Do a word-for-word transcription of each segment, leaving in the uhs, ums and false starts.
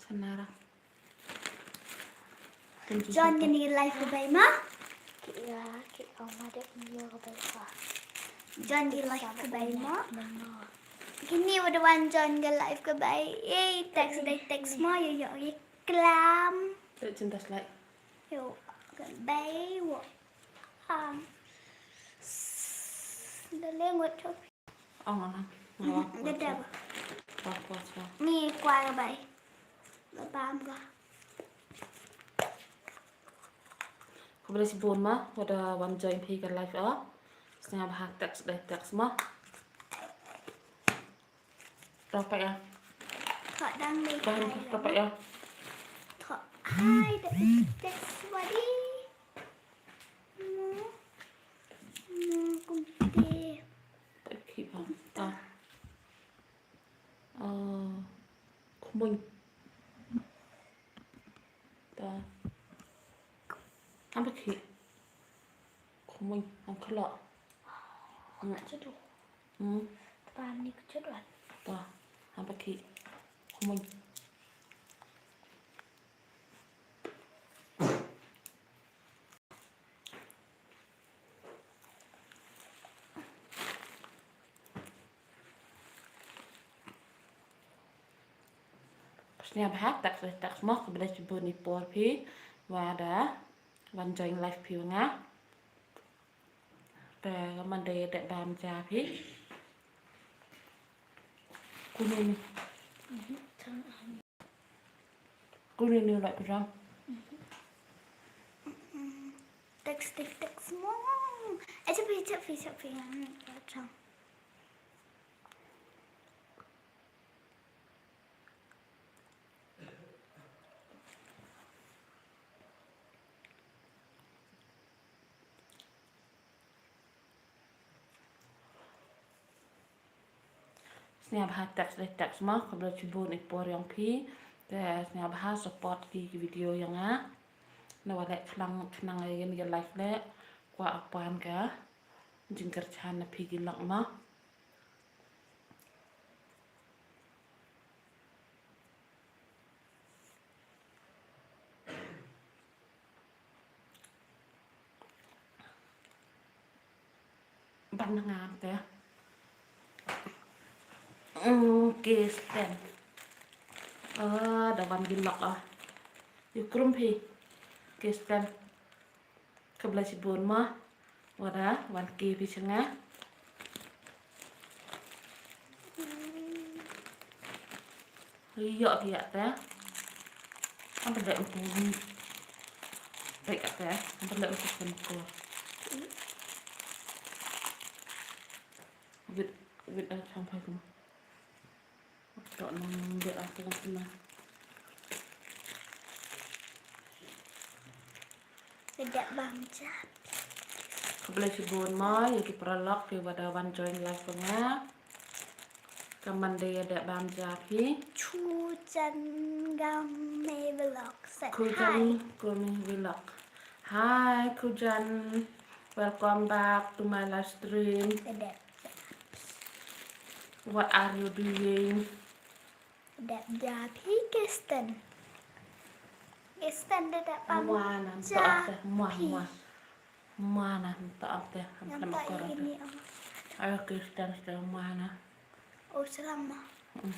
Sanara. Jon, kane ka live ka bei ma? Ki, ïa, ki, oh, ma dep ni ka bei pa. Jon, kane ka live ka bei ma? Kine wat wan Jon ka live ka bei. Eh, text dei text ma, ïa, ïa, ïa, klam. Te cinta slide. Ïa, ka bei wa. Um, da leng wat chop. Ong, ong, ong. Nga, mhm, wah, wah, wah. Wah, wah, wah. Ni kwah ka bai. Ba bam ka. Khublei shibun ma, wat da wan join phi ka live ah. Sngewbha text dei text ma. Tang pat ïa. Tang dang dei. Tang, tang pat ïa. Tang hai da text wadi. No. No, kumte. Peit ki ba. Ta. Ah, khmuiñ. Ta. Am peit ki. Khmuiñ, am khlok. Hmm. Ka chador. Hmm. Ta ni ka chador. Ta, am peit ki. Khmuiñ. Sngewbha text, text mo, khublei shibun ïa phi, wat da wan join live phi nga. Te ka man dei dep bam ja phi. Kuni ni. Kuni ni lah kujang. Text, text, text mo. Eh, cepat, cepat, cepat. Sngewbha text dei text mo, khublei shibun ïa phi ïong phi. Te sngewbha support ki, ki video ïong nga. Na wa leh khnang, khnang ïa ngi live leh kwah pan ka jingkyrchan na phi ki lok mo. Ban ngam te. Mm, Kristen. Ah, da wan ki lok ah. Ïa krum phi. Kristen. Khublei shibun mo. Wat da wan ki phi sha nga. Ïoh phi ïa te. Am pynleh umpu. Peit ïa te. Am pynleh umpu pynkur. Wit, wit, ah, chang phai kum. Tok nang deh, ah, tengah sana. Ka dep bam ja. Khublei shibun mo ïa ki paralok kiba da wan join live ka nga. Ka man dei ïa dep bam ja phi. Khujan Gam Me Vlog said hi. Khujan Gam Me Vlog. Hi Khujan. Welcome back to my live stream. Ka dep. What are you doing? Dep ja phi Kristen. Kristen da dep bam ja phi. Muah, muah, muah. Muah na, mynta am te, am te. Ayo Kristen, Kristen, muah na. Oh, salam ma. Mm.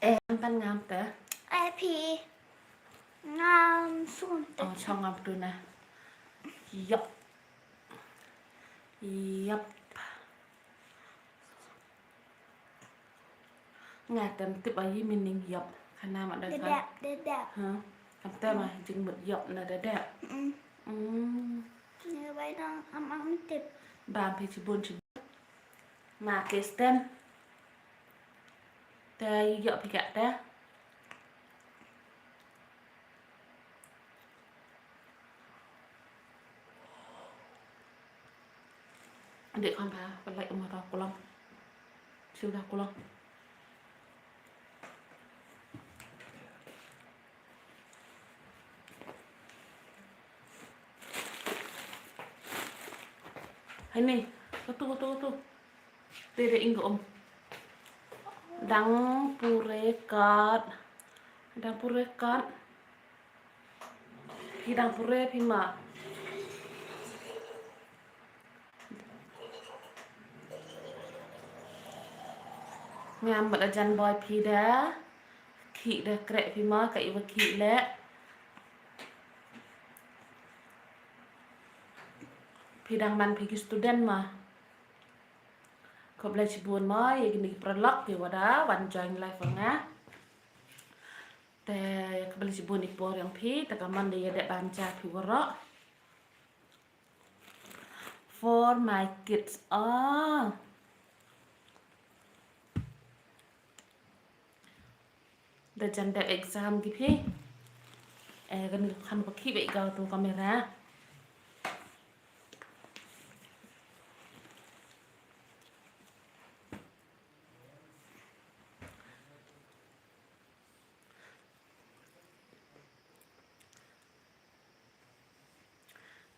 Eh, am pan ngam te. Eh, phi. Ngam sun te. Oh, chong ngam tu na. Yup. Yup. Nga tam tip aïu meaning yup. Khana ma da dep, da dep. Ha? Am tam ma jingmut yup na da dep. Mm. Mm. Nga bai dang am am tip. Bam phi shibun shibun. Ma Kristen. Te ïoh phi ka te. Dek kan ba, ba lai umar ba kulang. Sudah kulang. Hai ni, ketu, ketu, ketu. Te de ing um. Dang pure kat. Dang pure kat. Phi dang pure phi ma. Ngam bad ajan boy phi da. Khi da krek phi ma ka iwa khi le. Phi dang man phi ki student ma. Khublei shibun mo ïa kine ki paralok kiwa da wan join live nga. Te khublei shibun i por ïong phi, te ka mon de ïa dep ban ja phi waroh. For my kids. Ah. Da jan dep exam ki phi. Eh, kan kan ba ki ba i gao tu kamera.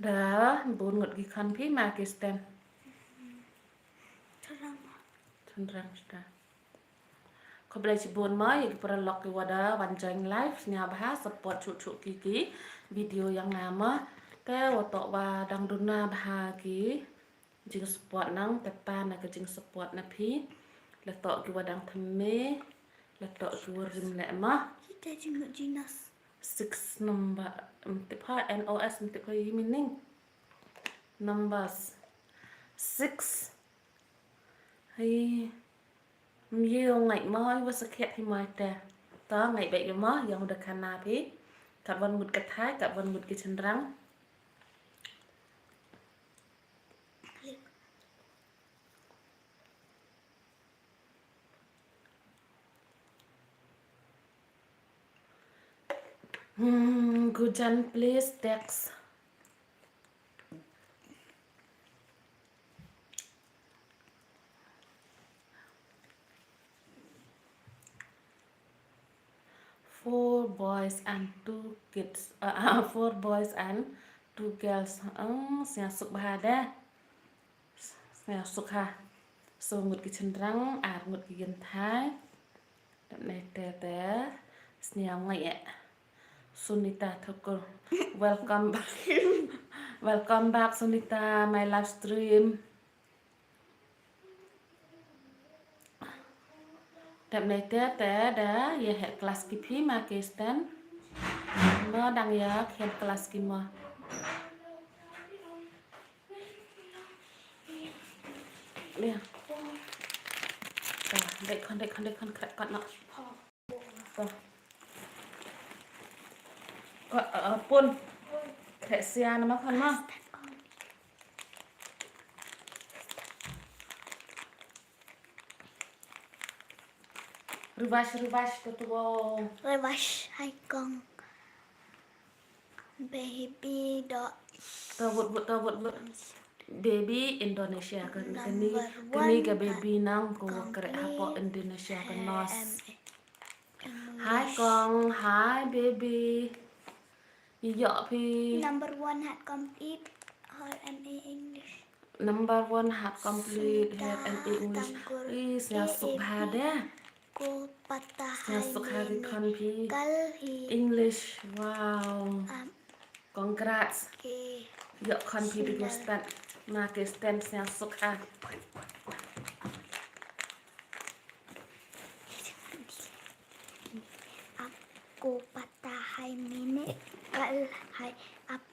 Da bun ngut ki khon phi ma ki stand. Chynrang. Chynrang sta. Khublei shibun mo ïa ki paralok kiwa da wan join live, sngewbha support chuh chuh ki ki video ïong nga mo. Te wa toh wa dang duna bha ki jingsupport nang, te pan na ka jingsupport na phi. La toh kiwa dang thymme, la toh kiwa rim leh mo. Kita jingmut jinas. Six number, em, tip ha, N O S, em, tip ha, i meaning. Numbers. Six. Hai. Ym ïoh ngai mo, i wa sakhiat hi mo te. Ta ngai bek mo, ïong da khana phi. Kat wan ngut ka thai, kat wan ngut ki chynrang. Hmm, Gujan, please text. Four boys and two kids. Uh, uh, four boys and two girls. Um, sngewsuk bha de. Sngewsuk ha. So ngut ki chynrang, ar ngut ki kynthai. Dap ne te te. Sniaw ngai eh. Sunita Thakur. Welcome back. Welcome back, Sunita, my live stream. Dap ne te te da, ïa he class ki phi ma ki stand. Mo dang ïa he class ki mo. Lia. Ka, dek khon, dek khon, dek khon, krek khon, no. Ka. Ka, uh, pun. Krek sia nama khon ma. Revise, revise, to, to. Revise, hai kong. Baby dot. To, wut, wut, to, wut, wut. Baby Indonesia, kan, kani, number kani ka one baby nang ko, kong krek hapoh Indonesia ka nos. Hai kong, hai baby. Ïoh phi. Number one had complete her M A English. Number one had complete her M A English. Ih, sngewsuk bha de. Ko pata hai. Sngewsuk ha ki khon phi. Kal hi. English. Wow. Um, congrats. Ïoh khon phi dei ko stand. Ma ki stand, sngewsuk ha. Ko pata hai mine kal hai ap.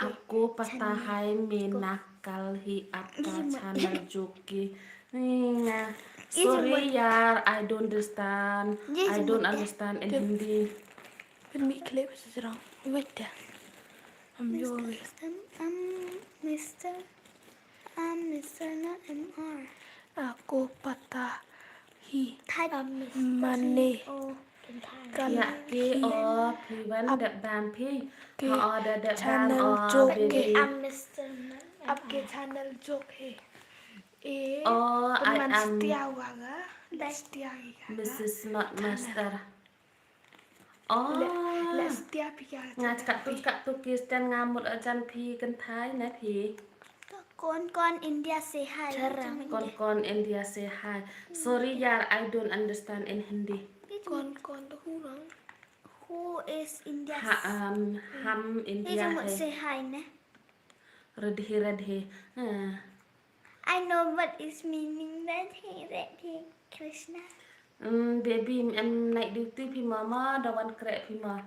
Aapko pata hai, main na kal hi aapka channel jo ki. Sorry yaar, I don't understand. I don't understand in Hindi. Let me clip this wrong. Wait there. I'm your Mister M, um, Mister, um, Mister, not M R. Aapko pata hi. Thai. Mane. Ïa ki o phi wan dep ban phi. Ha o da dep ban o baby. Aapke channel jo ki. O, I am Missus Not Master. O. Nga chkat tu chkat tu ki stand nga mut ajan phi kynthai ne phi. Kon kon India say hi. Jarang. Kon kon India say hi. Sorry yaar, I don't understand in Hindi. Kon kon tu orang. Who is India? Ha, um, hum India hai. Say hi ne. Radhe Radhe. Ah. I know what is meaning Radhe Radhe Krishna. Um, baby, em night duty phi ma ma, da wan khreh phi ma.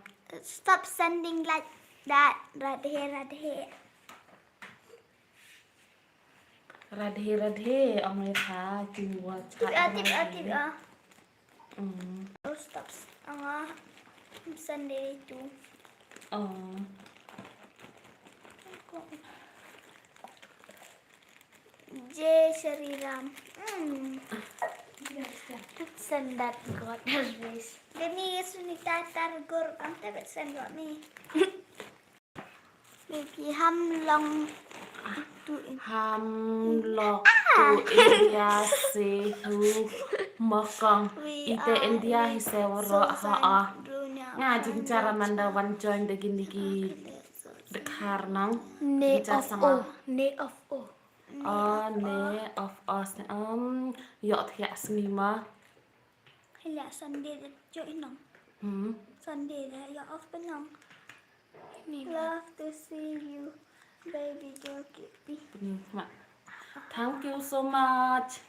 Stop sending like that. Radhe Radhe. Radhe Radhe, ong ïa pha, king wa cha. Tip ah, tip ah, tip ah. Mm. Oh, stop. Anga Sunday tu. Oh. Jai Shri Ram. Mm. Send that God always. Demi Sunita Tagore, come to send what me. Baby, ham long tu in. Ham lok tu India se hu mokong. Ite India hi se waro ha a. Nga jing cara manda wan join de gini gi dekhar nang. Ne of o, ne of o. Ah, ne of o. Um, yok thiak sngi ma. Hila Sunday de join nang. Hmm. Sunday de ya off nang. Love to see you, baby girl, keep me. Thank you so much.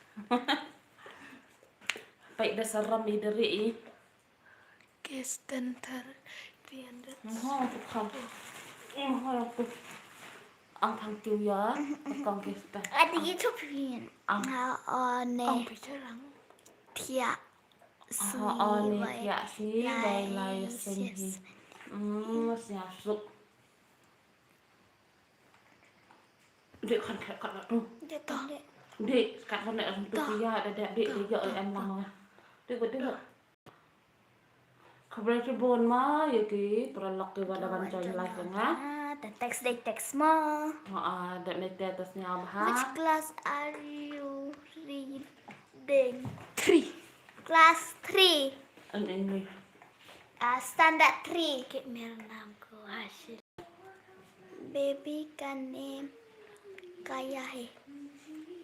Pai da saram i deri i. Guest center three hundred. Ang thank you ya. Ang guest center. Ada YouTube ni. Ang. Ang picture ang. Thiak. Aha, oh, ne thiak sngi wei lai sien hi. Hmm, sniawsuk. Dek khat khat khat tu. Dek khat khat ne tu pia da dek dek dek ya em lang. Dek dek. Khublei shibun ma ïa ki paralok kiba da ban join live nga. Text dei text mo. Ha, da me te ta sniaw bha. Which class are you reading? Three. Class three. In English. Uh, standard three. Kit mer nam ko hasil. Baby ka name kya hai?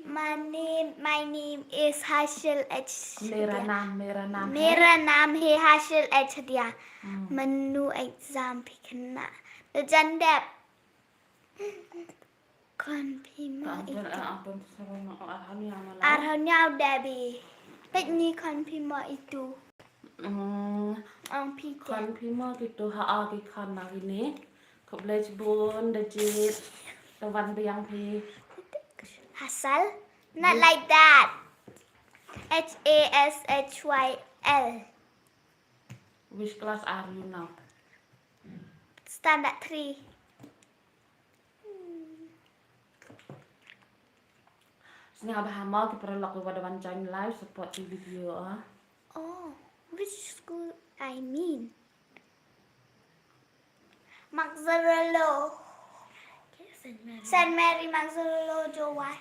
My name, my name is Hashil H. Mera naam, mera naam hai. Mera naam hai Hashil H Hadia. Hmm. Manu exam phi khynnah? Da jan dep. Khon phi mo itu. Arhon yaw Debbie. Peit ni khon phi mo itu. Hmm. Ong phi te. Khon phi mo kitu ha a ki khon na kine. Khublei shibun da jied da wan biang phi. Hasal? Not like that. H A S H Y L. Which class are you now? Standard three. Sngewbha mo ki paralok kiba da wan join live, support ki video ah. Oh, which school I mean? Mazzarello. Saint Mary. Saint Mary Mazzarello Jowai.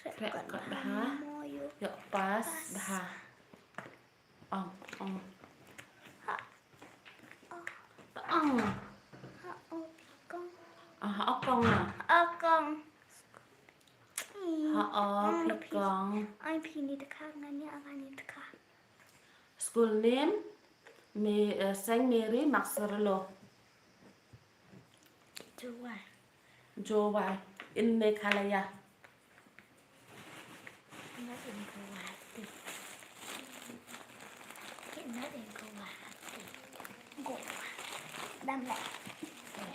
Khreh kot bha. Ïoh pass bha. Ong, ong. Ha. Ong. Ha, ong, phi kong. Ah, ha, ong, kong, ah. Ha, ong, kong. Ha, ong, phi kong. Ai, phi ni ta kha, nga ni, nga ni ta kha. School name, Me-, eh, Saint Mary Mazzarello. Jowai. Jowai, in Meghalaya. Not in Guwahati. Not in Guwahati. Goa. Dam leh.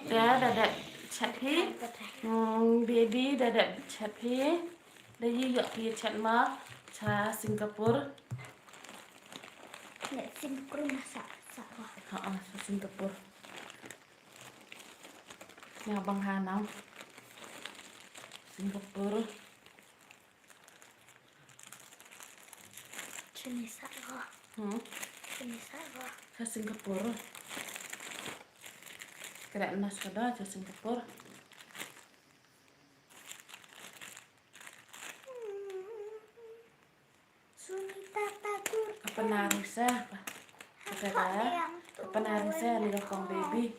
Da, da dep chat hi. Hmm, baby, da dep chat hi. Da ïoh phi chat ma cha Singapore. Ngi Singapore ma sa, sa wa. Ha, ah, sa Singapore. Nga bang ha nang Singapore. Chini sa ro. Hmm? Chini sa ro. Sa Singapore. Kra nas kada sa Singapore. Sunita Tagore. Apa nari sa? Apa nari sa ni kong baby?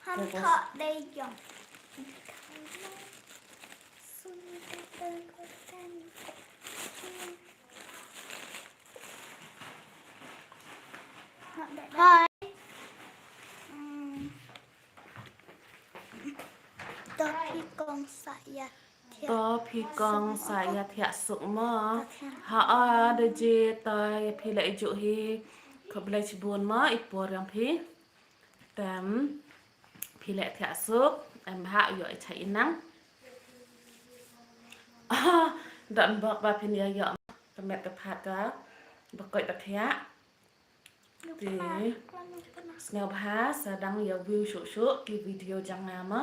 Ang thok dei jong. Hi. To phi kong sa ïa thiah. To phi kong sa ïa thiah suk mo. Ha a de je to phi la ïa ju hi. Khublei shibun mo i por ïa phi. Tem phi leh thiah suk, em bha ïoh i chai inang. Don bok ba phin ïa ïoh ka met ka phat ka ba koit ba thiah. Te sngewbha sa dang ïa view shuh shuh ki video jong nga mo.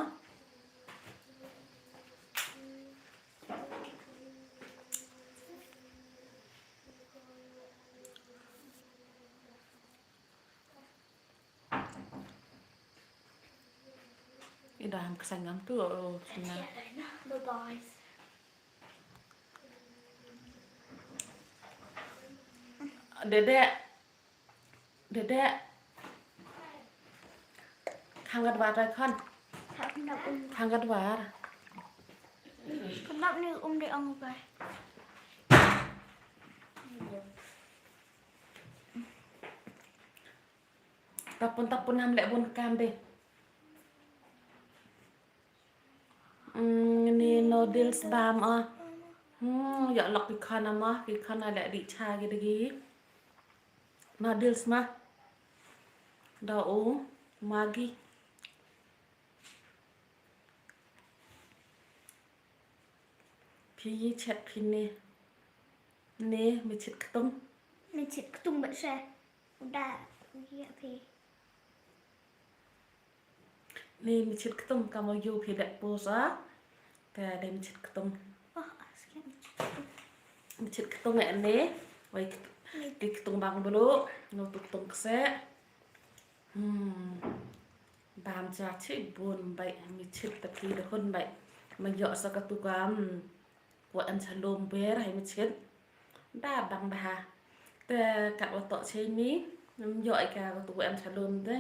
Ida ham kesang ngam tu, oh, sina. Dede. Dede. Khang kat war tai khon. Khang kat war. Kenap ni um de ong kai. Tapun, tapun ham leh bun kam de. Hmm, ni noodles bam ah. Hmm, ïa lok ki khana ma, ki khana leh di cha ki dagi. Noodles ma. Da u Maggi. Phi chet phi ne. Ne, mi chet ktung. Mi chet ktung bat she. Uda, uya phi. Ne, mi chet ktung, ka mo yu phi dek pos a. Te de mi chet ktung. Oh, aske mi chet ktung. Mi chet ktung ne. Wai ki ktung bang bulu. Ngo tu ktung kse. Hmm. Bam cha chi bun bai mi chit ta phi da hun bai. Ma ïoh sa ka tu ka, hmm, wa em cha lum ber hai mi chit. Da bang da ha. Te kat wa tok che mi. Ym ïoh i ka ka tu wa em cha lum de.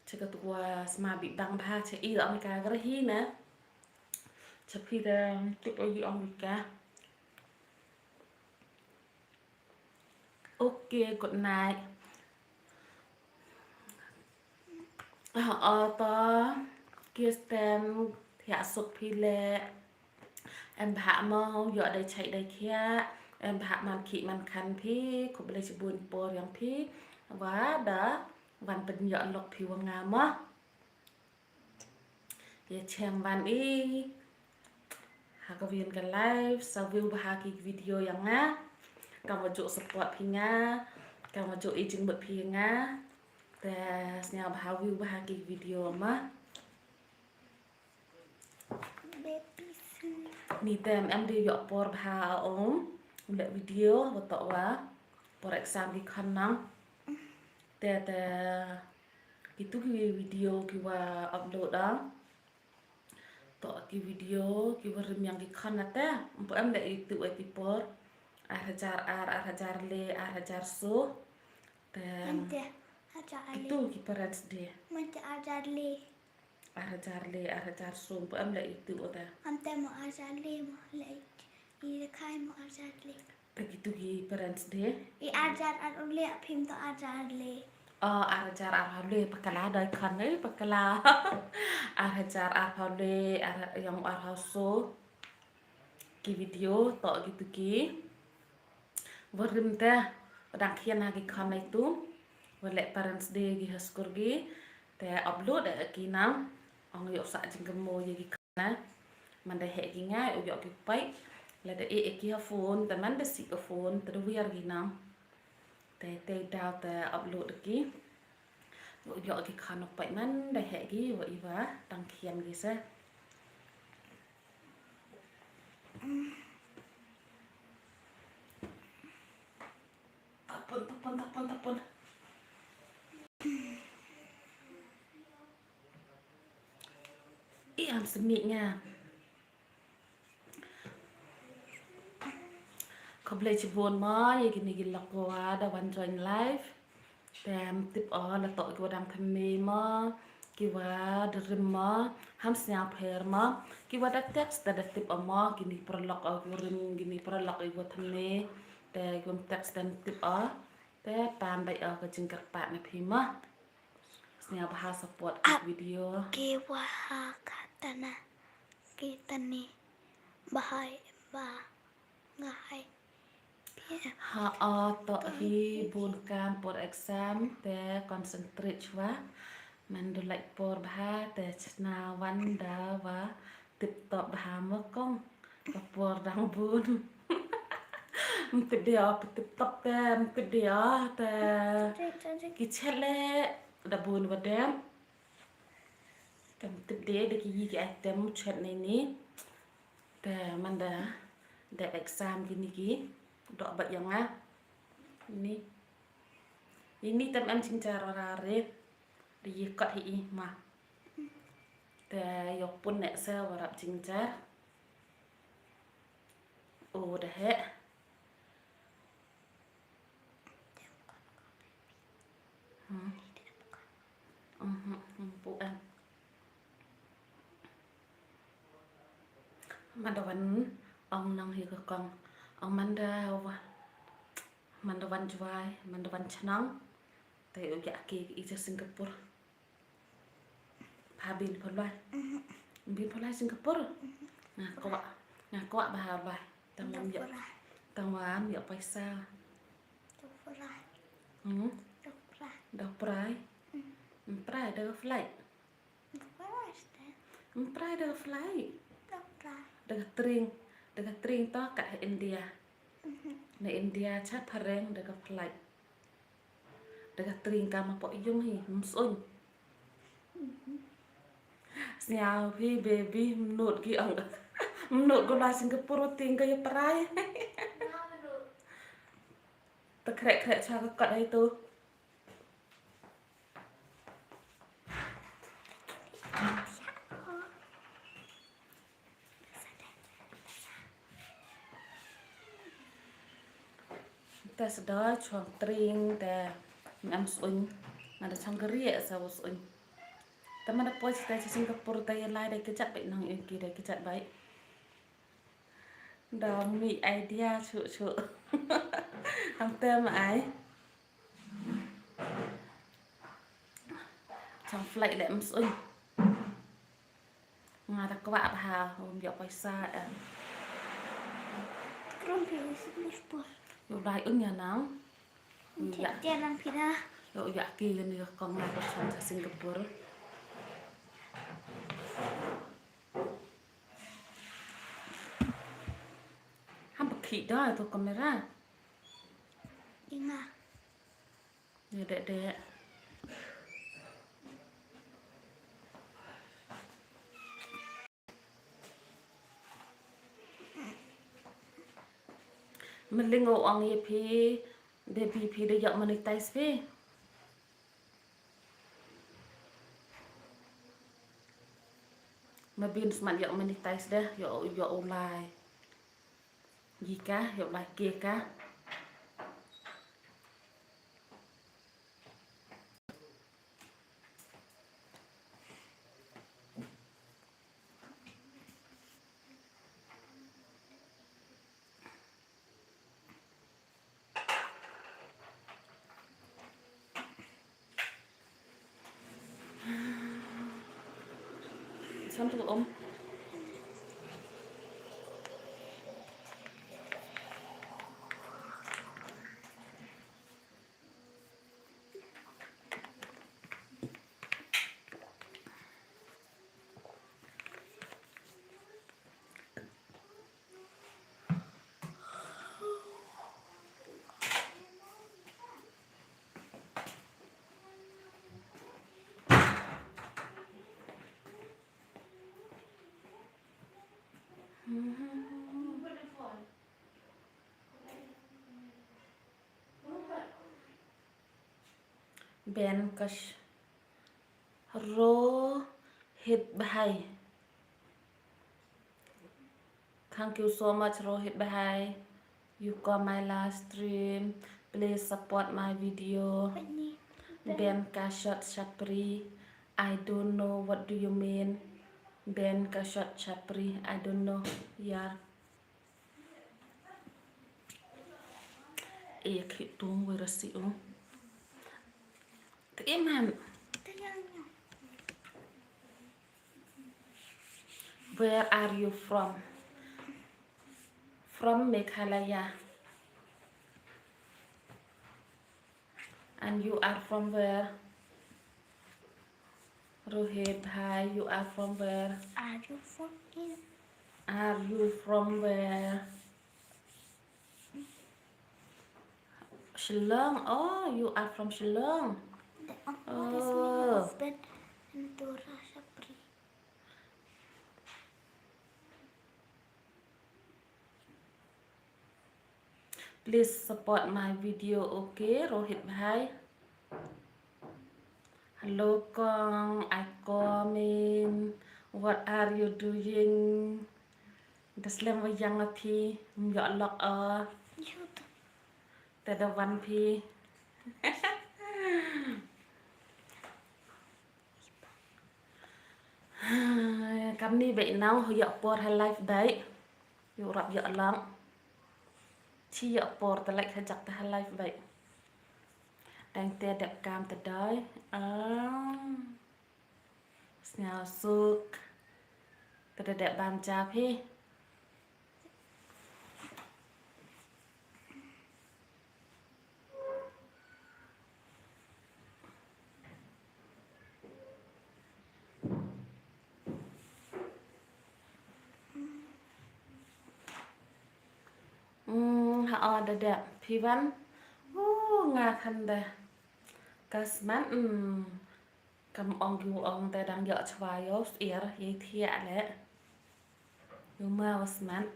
Che ka tu wa sma bi bang da ha che i da ong ka ga hi na. Che phi da tu o i ong ka. Okay, good night. Ah, ah, to. Kirsten, thiah suk phi leh. Em bha mo, ïoh dei chai dei khiah. Em bha man ki man khan phi, khublei shibun por ïa phi. Wa da, wan pynïoh lok phi wa nga mo. Ïa cheng wan i ha ka win ka live, sa view bha ki video ïa nga. Kam wa ju support phi nga, kam wa ju i jingmut phi nga. Te sngewbha view bha ki video ma. Ni tem em dei ïoh por bha ong leh video wa to wa por exam ki khon nang. Te te kitu ki video ki wa upload ah. To ki video ki wa rim ïa ki khon na te. Mpo em da itu e ti por. Ar hajar ar, ar hajar le, ar hajar so. Te ante hajar le. Kitu ki parents day. Mante hajar le. Ar hajar le, ar hajar so. Mpo em da itu o te. Ante mo hajar le mo le. I le kai mo hajar le. Te kitu ki parents day. I hajar ar le, phim to hajar le. Oh, ar hajar ar le, pakala doi khon, eh, pakala. Ar hajar ar le, ar, ïa ar so. Ki video, to kitu ki. Wa rim te, dang khian ha ki khon itu. Wa leh parents day ki ha skur ki. Te upload eh ki nang. Ong ïoh sa jingkynmaw ïa ki khon. Man da heh ki ngai, u ïoh ki pait. Lada eh ki ha phone, te man da sih ka phone, te da wiar ki nang. Te te daw te upload ki. U ïoh ki khon u pait man da heh ki, wa i wa, dang khian ki se. Tapun, tapun, tapun, tapun. Ïa, am semic nga. Khublei chibun mo, ïa kine ki lok wa da wan join live. Te em tip o la to ki wa dang thymmai mo. Ki wa da rim ma, ham sñiaw pher ma. Ki wa da text da da tip ma, kini paralok o ki rim, kini paralok i wa thanne. Te ki wa text da tip o. Te pan da o ka jingkyrpad na phi ma. Sñiaw bha support ka video. Ki wa ha ka tana, ki tani, bahai, ba, ngai. Ha o to hi bun kam por exam te concentrate wa. Man du lait por bha te chna wan da wa tip top bha mo kong. Ka por dang bun. Mtip dia o tip top te mtip dia o te ki chet le da bun wa dem. Te mtip dia da ki yi ki item chet ne ni. Te man da, da exam kini ki. Dok bat yang a. Ini. Ini tem em jingjar ora re. Di yi kot hi i ma. Te yo pun nek se warap jingjar. O da he. Hmm. Mhm, empuk em. Manda wan ong nang hi ka kong. Ong manda wa. Manda wan Jwai, manda wan Chnong. Te u ya ki i ja Singapore. Pha bin pha lai. Mhm. Bin pha lai Singapore. Mhm. Nga kwah. Nga kwah bha lai. Tang wa mi ya. Dofra. Tang wa mi ya paisa. Dofra. Hmm? Dofra. Dofra. Mhm. Mprai da flight. Dofra ste. Mprai da flight. Dofra. Da tring. Da tring to ka India. Mhm. Na India cha phareng da flight. Da ka tring ka ma pok yung hi, msuñ. Sñiaw hi baby, mnut ki ang. Mnut ko la Singapore ting ka ya prai. Ta krek krek cha ka kot ai tu. Te sa da chong tring te ngam suñ, nga da chong kari sa suñ. Te ma da poi sa te Singapore te lai da kejat bai nang in ki da kejat bai. Da mi idea chu chu. Ham te ma ai. Chang flight le msuñ. Nga da kwah bha, um ya paisa eh. Krom pi Singapore. Yo lai un ya nang. Yo ya. Te lang pi da. Yo ya ki ni ka kong na ka chang cha Singapore. Ham pa khi da to camera. Inga. Ni dek dek. Mling o ong ye phi, baby phi da yok monetize phi. Ma bin smat yok monetize deh, yok, yok u lai. Yi ka, yok lai ke ka. Sam tu om. Ben Kash Rohit Bhai. Thank you so much, Rohit Bhai. You come my live stream. Please support my video. Ben Kashot Shapri. I don't know what do you mean. Ben ka shot shapri. I don't know. Yar. Eh, ki tung wira si u. Te iman. Where are you from? From Meghalaya. And you are from where? Rohit, hi, you are from where? Are you from here? Are you from where? Shillong. Oh, you are from Shillong. The uncle is my Oh. husband and Dora Shapri. Please support my video, okay, Rohit bhai. Hello kong, I comment. What are you doing? Da slem wa yang a phi, ym ïoh lok a. Te da wan phi. Kamni beit nang hu ïoh por ha live beit. Ïoh rap ïoh lang. Chi ïoh por te lek ha jak te ha live beit. Dang te dep kam te doi. Ah. Sñiaw suk. Te da dep bam jap hi. Hmm, ha, o, da dep. Phi wan. Uh, nga khan da. Ka smat, hmm. Kam ong ki ong te dang ïoh chwa ïoh sir, ïa thiah le. Ïoh ma wa smat.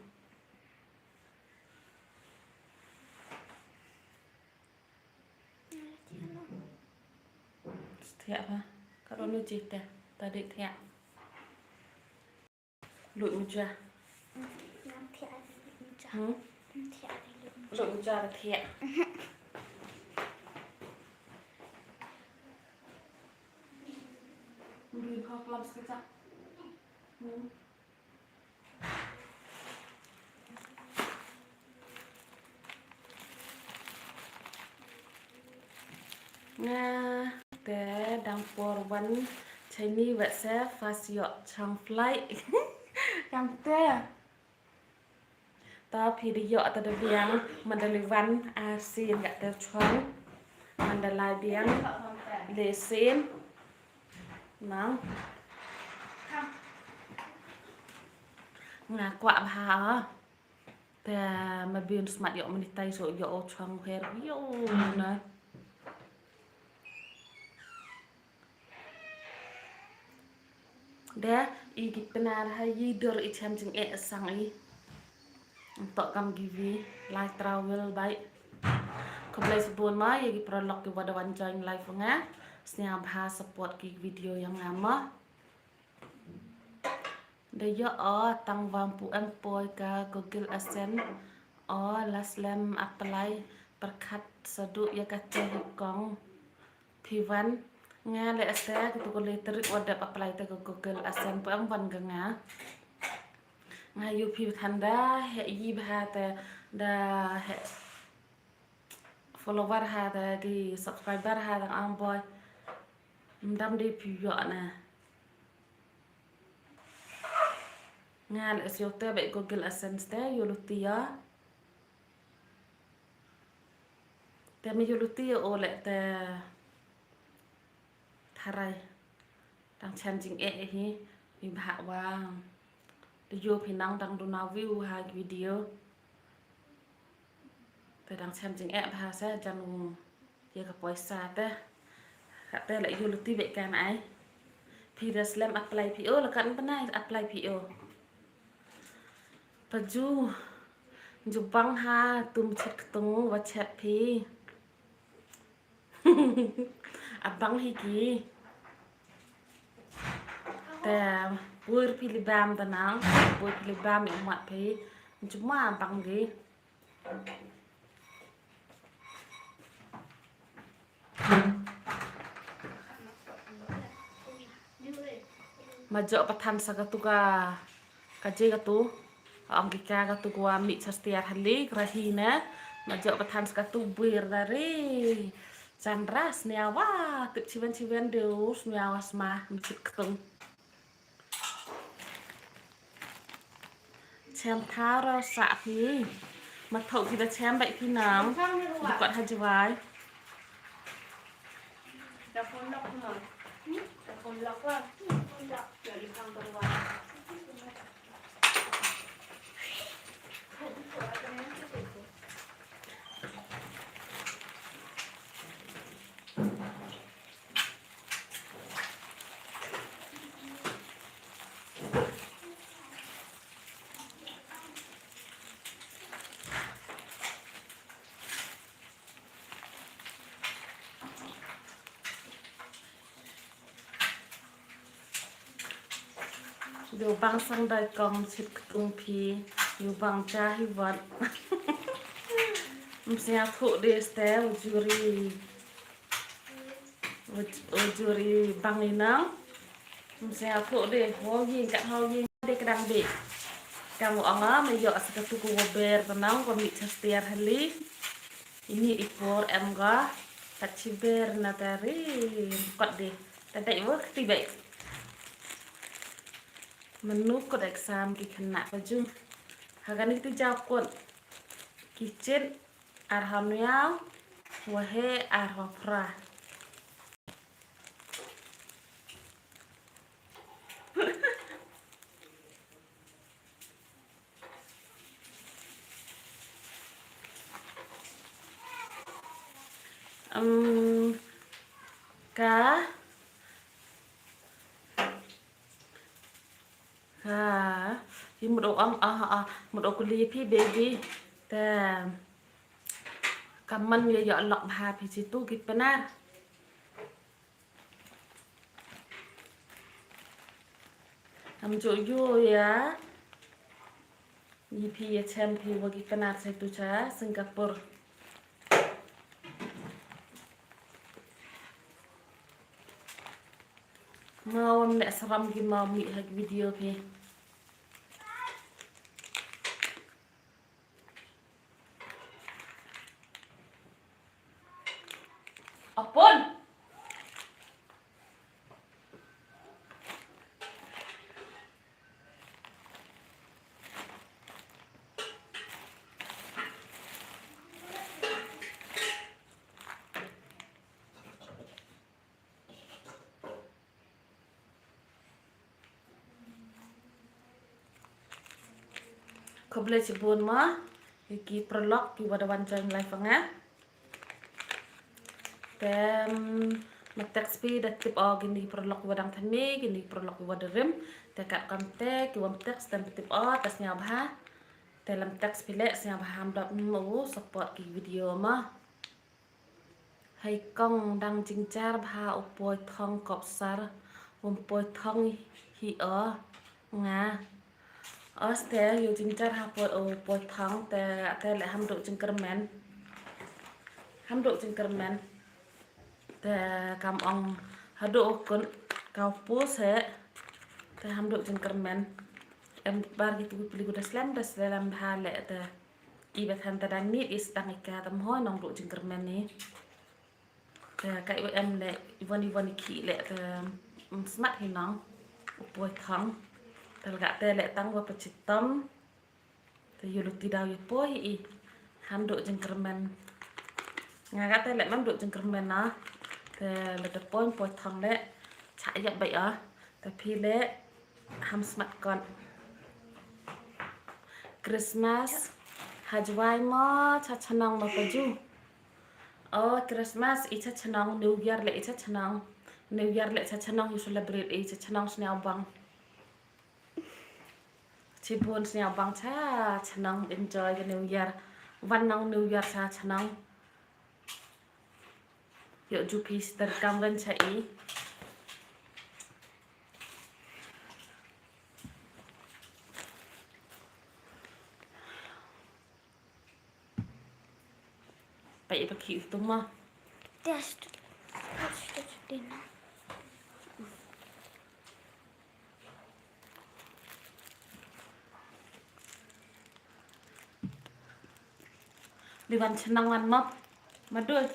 Thiah ba. Ka ron nu jih te. Ta dei thiah. Lut muja. Ngam thiah ani lut muja. Hmm? Ngam thiah ani lut muja. Lut muja da thiah. Mbi kho klam skachak. Hmm. Nga te dang por wan Chinese wet se fas ïoh chang flight. Kam te. Ta phi da ïoh ta da biang, man da lai wan, a, sien kat te chong. Man da lai biang, le sien. Nang. Nga kwah bha. Te ma biang smat ïoh monetize ïoh o chong her ïoh na. De, i ki pnar ha i dur i chem jingeh sang i. Ntok kam ki vi, lai travel bai. Khublei shibun ma, i ki paralok ki wa da wan join live nga. Sñiaw bha support ki video ïa nga ma. Da ïoh o, tang wa ym pu em poi ka Google AdSense. O, la slem apply pyrkhat saduh ïa kata hi kong. Phi wan, nga leh te, katu ka leh tarik wa dep apply te ka Google AdSense, pu em wan ka nga. Nga ïoh phi than da, heh i bha te, da heh follower ha te, ki subscriber ha te, ang boi. Ym dam dei phi ïoh na. Nga leh sio te, bad Google AdSense te, ïoh luti ïa. Te me ïoh luti ïa o leh te tharai. Dang chem jingeh hi, i bha wa. Te ïoh phi nang dang duna view ha ki video. Te dang chem jingeh bha sa jan u. Ïa ka poisa te. Ka te leh ïoh luti bad ka na ai. Phi da slem apply phi o, la kan pynai apply phi o. Pa ju. Ju bang ha tum chet ktung wa chet phi. A bang hi ki. Te pur phi li bam da nang, pur phi li bam ïa mat phi. Ju ma bang di. Ma jok pathan sa katu ka, ka je katu. Ong ki ka katu ka wa mih chastiar hali, ka rahi ne. Ma jok pathan sa katu bir dari. Chandra sniawa, tip chiwen chiwen deu, sniawa sma, mchit ktung. Chem tharo sa phi. Ma thok ki da chem bai phi nang. Dikot ha jwai. Yu bang sang dai kong chit ktung phi. Yu bang cha hi wat. Msia thu de ste u juri. U, u juri bang inang. Msia thu de ho yin kat ho yin de kedang de. Kang u anga me yo sa katu ku ber tenang ko mi chastiar hali. Ini ipor em ga. Kat chiber na tari kot de. Tadai wo ketibai. Menu kot exam ki kena paju. Hagani ti jawab kot. Kitchen arha miau. Wahe arha pra. Em, ka, ka, i mut o ong, ah, ah, mut o kuli phi baby. Te, kaman ya ya lok bha phi chitu ki penar. Am jo yo ya. Ni phi ya chem phi wa ki penar sa tu cha Singapore. Mau am ne saram ki mau mi ha ki video phi. Apun. Khublei chibun mo, ïa ki paralok ki wa da wan join live nga. Te, mm, ma text phi da tip o kini ki paralok ki wa dang thymmai, kini ki paralok ki wa da rim. Te kat kam te, ki wa text te tip o, te sngewbha. Te lem text phi leh, sngewbha ham dap mo, support ki video mo. Hei kong dang jingjar bha u poi thong kop sar, um poi thong hi o nga. Os te yu jingjar ha poi u poi thong te, te leh ham duk jingkyrmen. Ham duk jingkyrmen. Te kam ong haduh u kun kau pu se. Te ham duk jingkyrmen. Em bar ki tu pili ku da slem da slem bha leh te. I ba than ta dang nit i sdang i ka tam ho nong duk jingkyrmen ni. Te ka i em leh i wan i wan i ki leh te, mm, smat hi nong. U poi thong. Te leh ka te leh tang wa pa chitom. Te yu luti daw yu poi i. Ham duk jingkyrmen. Nga ka te leh mam duk jingkyrmen na. Te leh te poi poi thong leh. Cha yap bai a. Te phi leh. Ham smat kon. Christmas ha Jwai mo cha chnong mo pa ju. O Christmas i cha chnong, New Year leh i cha chnong. New Year leh cha chnong yu celebrate i cha chnong Sniawbang. Chibun Sniawbang cha chnong enjoy ka New Year. Wan nong New Year cha chnong. Ïoh ju phi sister kam ren cha i. Pai i pa ki tu ma. Test. Test dinner. Li wan chnong wan map. Madul.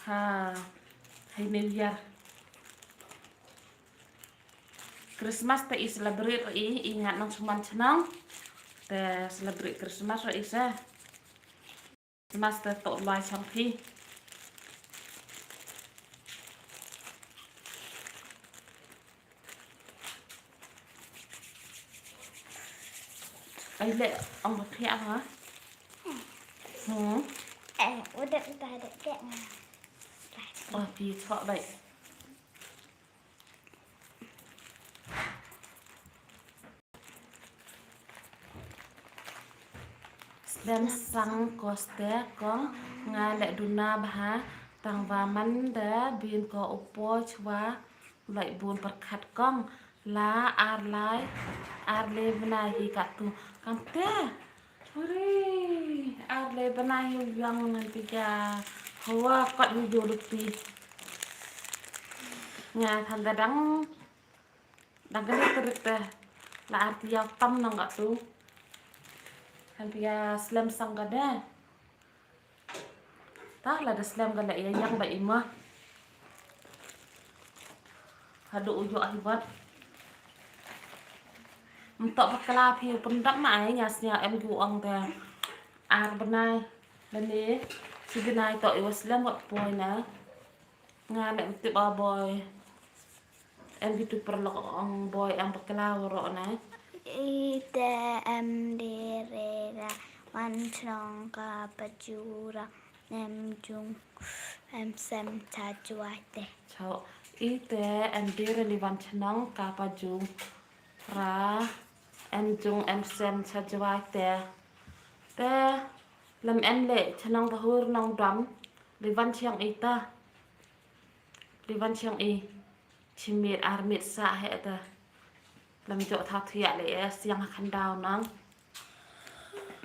Ha. Hai New Year. Christmas te i celebrate i, i ngat nang shu wan chnong. Te celebrate Christmas i sa. Christmas te to lai chang phi. Ai le ong ba phia ha. Hmm. Eh, udah udah ada kek. Oh, pi chok bai. Slem sang ko ste kong nga le duna bha tang ba man da bin ko upo chwa lai bun perkhat kong la ar lai ar le bnai hi ka tu kam te. Hore, ar le bnai hi yang nan ti ja hawa kot hi jo lupi. Nga than da dang dang ka lik rik te la ar ti yaw tam nang ka tu. Han pia slem sang ka de. Ta la da slem ka la ya yang ba ima. Hadu u yo ahi bat. Mtok bakla phi u pyndap ma ai nya snya em gu ong te. Ar bnai lane si bnai to i wa slem wat poi na. Nga le mtip a boy. Em bitu perlok ong boy em bakla waro na. Ite em dire ra wan chnong ka pajura em jung em sem cha chwa te. Chao. Ite em dire li wan chnong ka pajung ra em jung em sem cha chwa te. Te lam en le chnong bahur nong dam li wan chiang ita. Li wan chiang i. Chimit ar mit sa he ta. Lam jo tha thiah le e siang khan dau nang.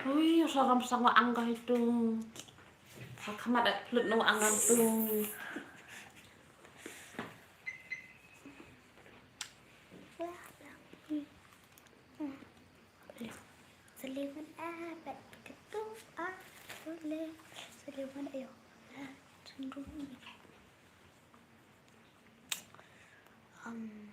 Ui, sa ram sang wa ang ka hitung. Sa khamat at plut no ang ang tung. Saliwan a bat ketu a le. Saliwan ayo. Tunggu. Um.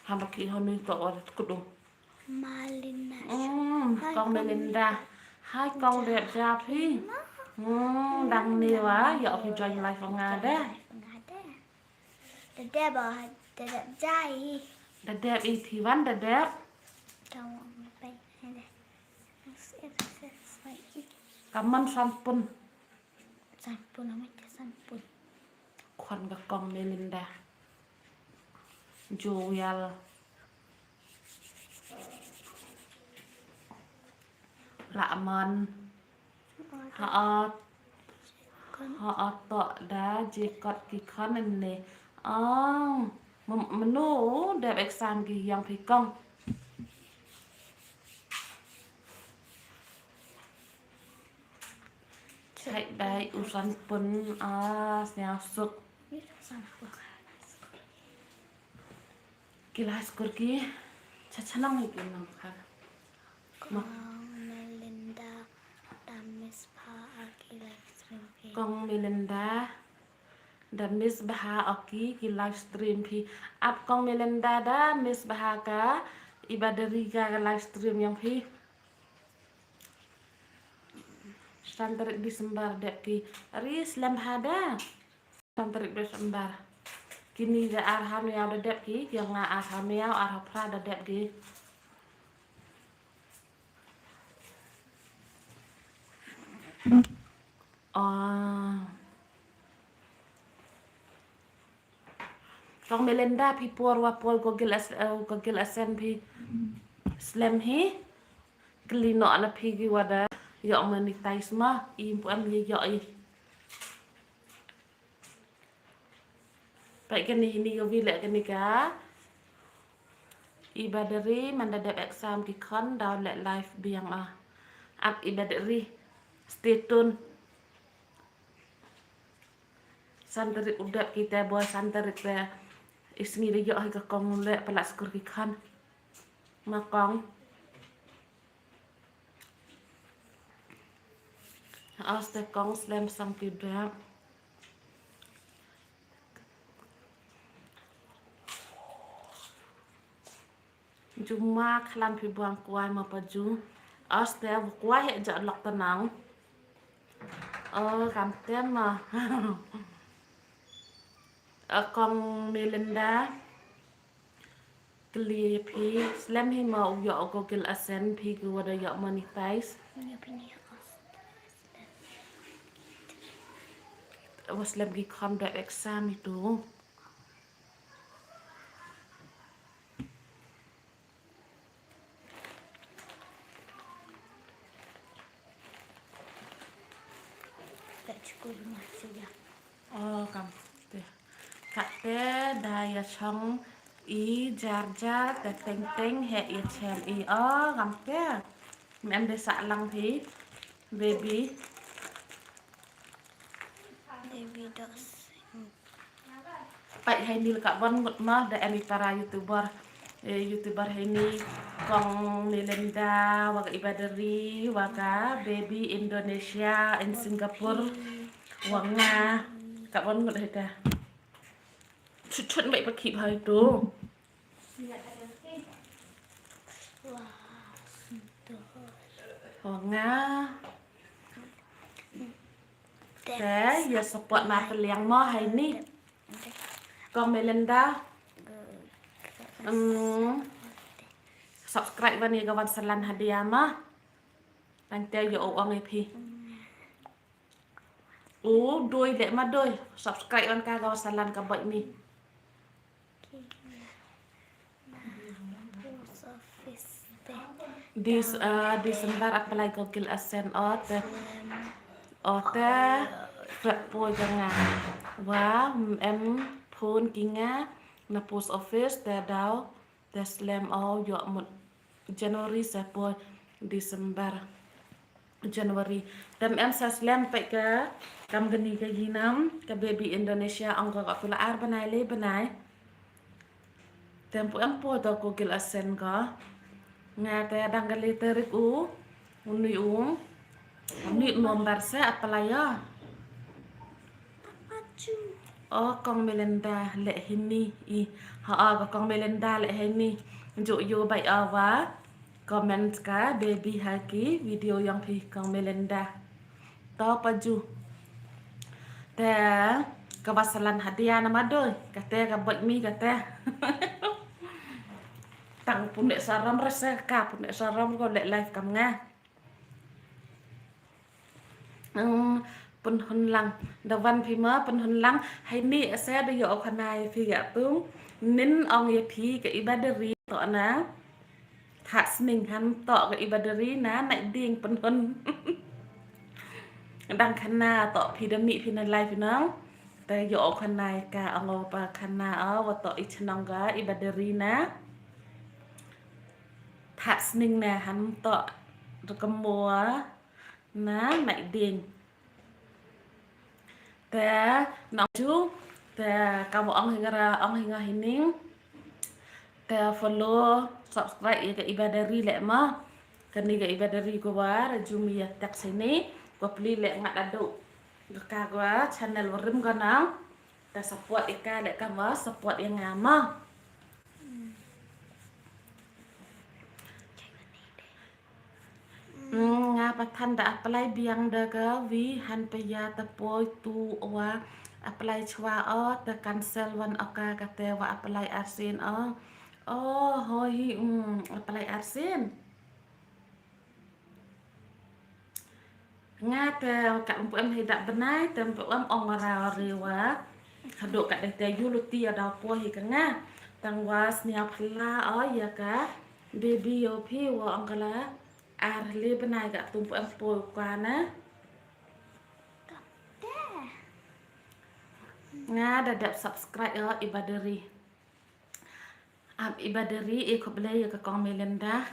Hamba ki honu to or kudu. Malina. Mm, hai, Kong Melinda. Hai Kong Dep Jap hi. Mm, dang ni wa, ya phi join live nga de. Nga de. Dadep ah, dadep jai. Dadep i thiwan dadep. Tawang pai. Kaman sampun. Sampun amat sampun. Kwan ka Kong Melinda. Joel. Laman. Ha ot. Ha ot to da jikot ki khon ne. Ong. Menu dep exam ki yang phi Kong. Chai dai usan pun a snya suk. Ki la skur ki cha chanang ki nang kha. Kong Melinda da Miss Bha a ki live stream phi. Kong Melinda da Miss Bha a ki ki live stream phi. Ap Kong Melinda da Miss Bha ka iba deri ka live stream yang phi. San tarik Disembar dep ki. Ari slem bha da. San tarik Disembar. Kini da ar ha miaw da dep ki, ki nga ar ha miaw, ar ha phra da dep ki. Ah. Kong Melinda phi por wa por Google as, eh, Google Adsense phi slem hi. Kli no ana phi ki wada. Yo monetize ma. I pu am ye yo i. Peit kane hini ka wi leh kane ka. Iba deri man da dep exam ki khon daw leh live biang ah. Ap iba deri. Stay tuned. San tarik u dep ki te, ba san tarik te i sngi da ïoh hi ka kong leh palat skur ki khan. Ma kong. Aste kong slem sang ki dep. Juma khlam phi buang kwai ma pa ju. Aste bu kwai he ja lok tanang. Oh, kam tem ma. Kong Melinda. Kli phi slem hi ma u ïoh Google AdSense phi ki wa da ïoh monetize. Wa slem ki kham da exam itu. Oh, kam te. Ka te da ïa chong i jar jar te teng teng he ïa chem i. Oh, kam te. Mem de sa lang phi. Baby. Baby dos. Peit heini ka wan ngut ma da em i para YouTuber. Eh, YouTuber heini kong Melinda, wa ka Ibaderi, wa ka Baby Indonesia, in Singapore, wa nga. Ka wan ngut hita. Chut chut baik pakip hai tu. Wa nga. Te, ïa support ma peliang mo heini. Kong Melinda. Hmm. Subscribe wan ïa ka wan salan hadia ma. Tang te ïa u ong ïa phi. U doi leh ma doi. Subscribe wan ka ka wan salan ka bait mi. Dis, uh, December apply Google AdSense o te. O te. Fret poi ka nga. Wa em phone ki nga na post office te daw. Te slem o ïoh mut January sa poi December. January. Tem em sa slem peit ka kam kani ka ginam ka Baby Indonesia ong ka ka kula ar bnai le bnai. Tem pu em poi to Google AdSense ka. Nga te dang ka le tarik u. Uni u. Uni nombar sa apply ya. O kong Melinda leh heini i. Ha, o kong Melinda leh heini. Ju yu bai awa. Comment ka Baby ha ki video ïong phi kong Melinda. To pa ju. Te ka wa salan hadia na ma doi. Ka te ka bait mi ka te. Tang pun leh saram rasa ka pun leh saram ko leh live kam nga. Pynhun lang da wan phi ma pynhun lang. Heini ase da ïoh khana ïa phi ka tung nin ong ïa phi ka Ibaderi to na. Thak sning han to ka Ibaderi na nai ding pynhun. Dang khana to phi da mi phi na live phi nang. Te ïoh khana ïa ka ong pa khana o wa to i chnong ka Ibaderi na. Thak sning na han to da ka mo. Na nai ding. Te nong ju te ka mo ong hingra ong hinga hining. Te follow subscribe ïa ka Ibaderi leh ma. Kani ka Ibaderi ko wa ra ju mi ïa tak sini ko pli leh ngat adu. Ka ko channel warim ko nang. Te support ïa ka leh ka ma support ïa nga ma. Nga pat than da apply biang da ka wi han pia ta poi tu wa apply chwa o ta cancel wan o ka kate wa apply arsin o. O hoi hi apply arsin. Nga te ka umpu em hei dap benai te umpu em ong ra ri wa. Hadok ka dei te yu luti ya dau po hi ka nga. Tang wa snia phla o ya ka baby yo phi wa ong kala ar le benai ka tumpu em po kwa na. Nga da dap subscribe o Ibaderi. Ap Ibaderi e khublei ya ka kong Melinda.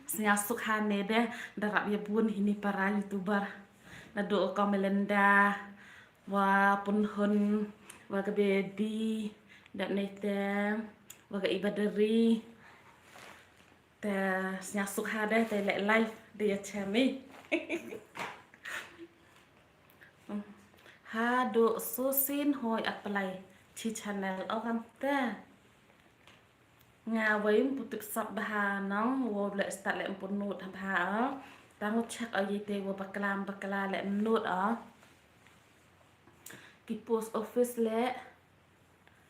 Snia suk ha ne de da rap ya bun hini para YouTuber. Na do kong Melinda. Wa pynhun, wa ka baby, dap nei te, wa ka ibadari. Te sñiaw suk ha de, te leh live, de ya chemi. Haduh susin hoi apply chi channel o kam te. Nga wei ym pu tip sap bha nang, wow leh start leh ym pu nut bha o. Tang u check o ye te wow bakla ym bakla leh nut o. Ki post office leh,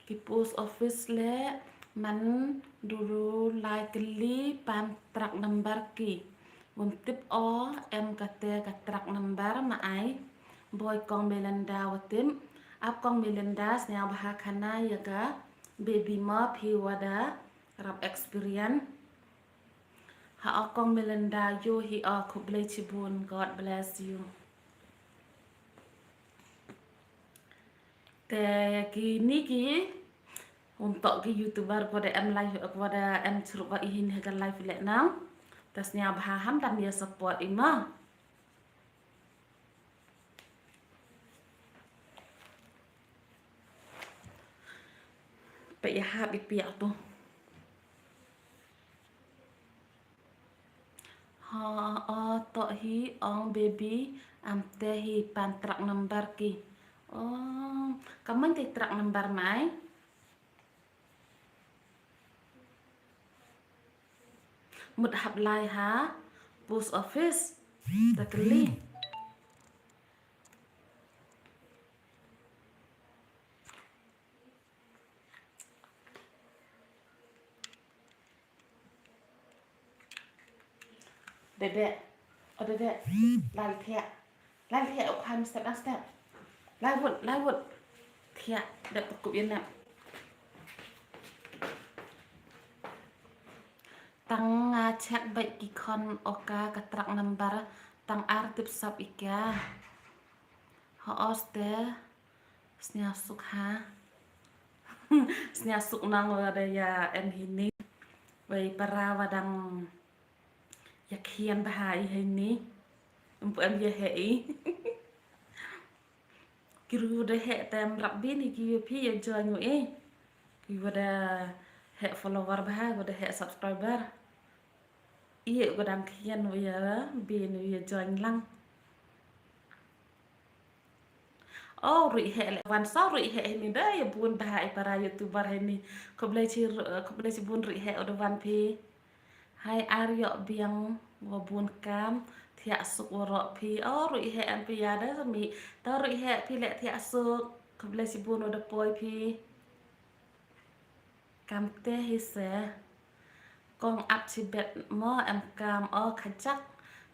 ki post office leh, man duru lai kylli pan truck number ki. Wym tip o, em kata ka truck number ma ai. Boi kong Melinda wa tip. Ap kong Melinda sñiaw bha khana ya ka baby mo phi wa da rap experience. Ha o kong Melinda yo hi o khublei chibun, God bless you. Te kini ki, um tok ki YouTuber ko da em live, ko da em chrup wa ihin ha ka live leh nang. Te sñiaw bha ham dam ya support i ma. Pe ya hap i piak tu. Ha, o, to hi ong baby, am te hi pan truck number ki. O, kaman te truck number mai. Mut hap lai ha post office. Da kylli. Dede, o dede, lal thiah. Lal thiah, u kham step, step. Lai wut, lai wut. Thiah, dep pakup ïa nep. Tang nga check beit ki khon o ka ka truck number tang ar tip sap ïa ka. Ho os te sñiaw suk ha. Sñiaw suk nang wa da ïa em hini. Wei para wa dang ïa khian bha i hini. Em pu em ïa he i. Ki ruh da heh tem rap bin hi ki ïa phi ïa join u eh. Ki wa da heh follower bha, wa da heh subscriber. Ïa wa dang khian wa ïa bin wa ïa join lang. Oh, ruh heh le wan so ruh heh hini da ïa bun bha i para YouTuber hini. Khublei chi, khublei chibun ruh heh u da wan phi. Hai ar ïoh biang wa bun kam, thiah suk waroh phi. Oh, ruh heh em phi ïa da sami. To ruh heh phi leh thiah suk. Khublei chibun wa da poi phi. Kam te hi se. Kong ap chi bet mo em kam o khajak.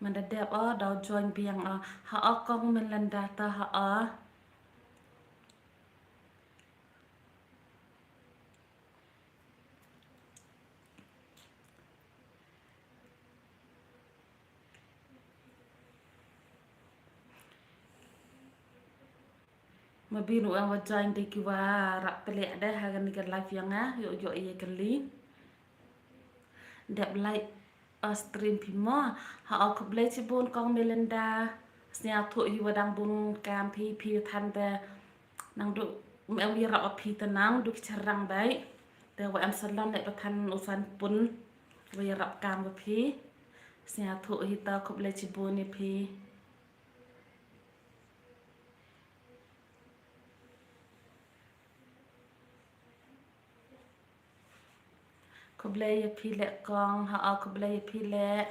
Man da dep o daw join biang o. Ha o kong Melinda ta ha o. Ma bin u eng wa join de ki wa rap pele de ha kani ka live ïa nga ïoh ïoh ïa kali. Dep like o stream phi mo. Ha o khublei chibun kong Melinda. Sñiawthuh hi wa dang bun kam phi phi than te. Nang du em ïa rap o phi te nang du ki charang bai. Te wa em salon ne pa than u san pun. Wa ïa rap kam wa phi. Sñiawthuh hi ta khublei chibun ïa phi. Khublei ïa phi leh kong, ha o khublei ïa phi leh.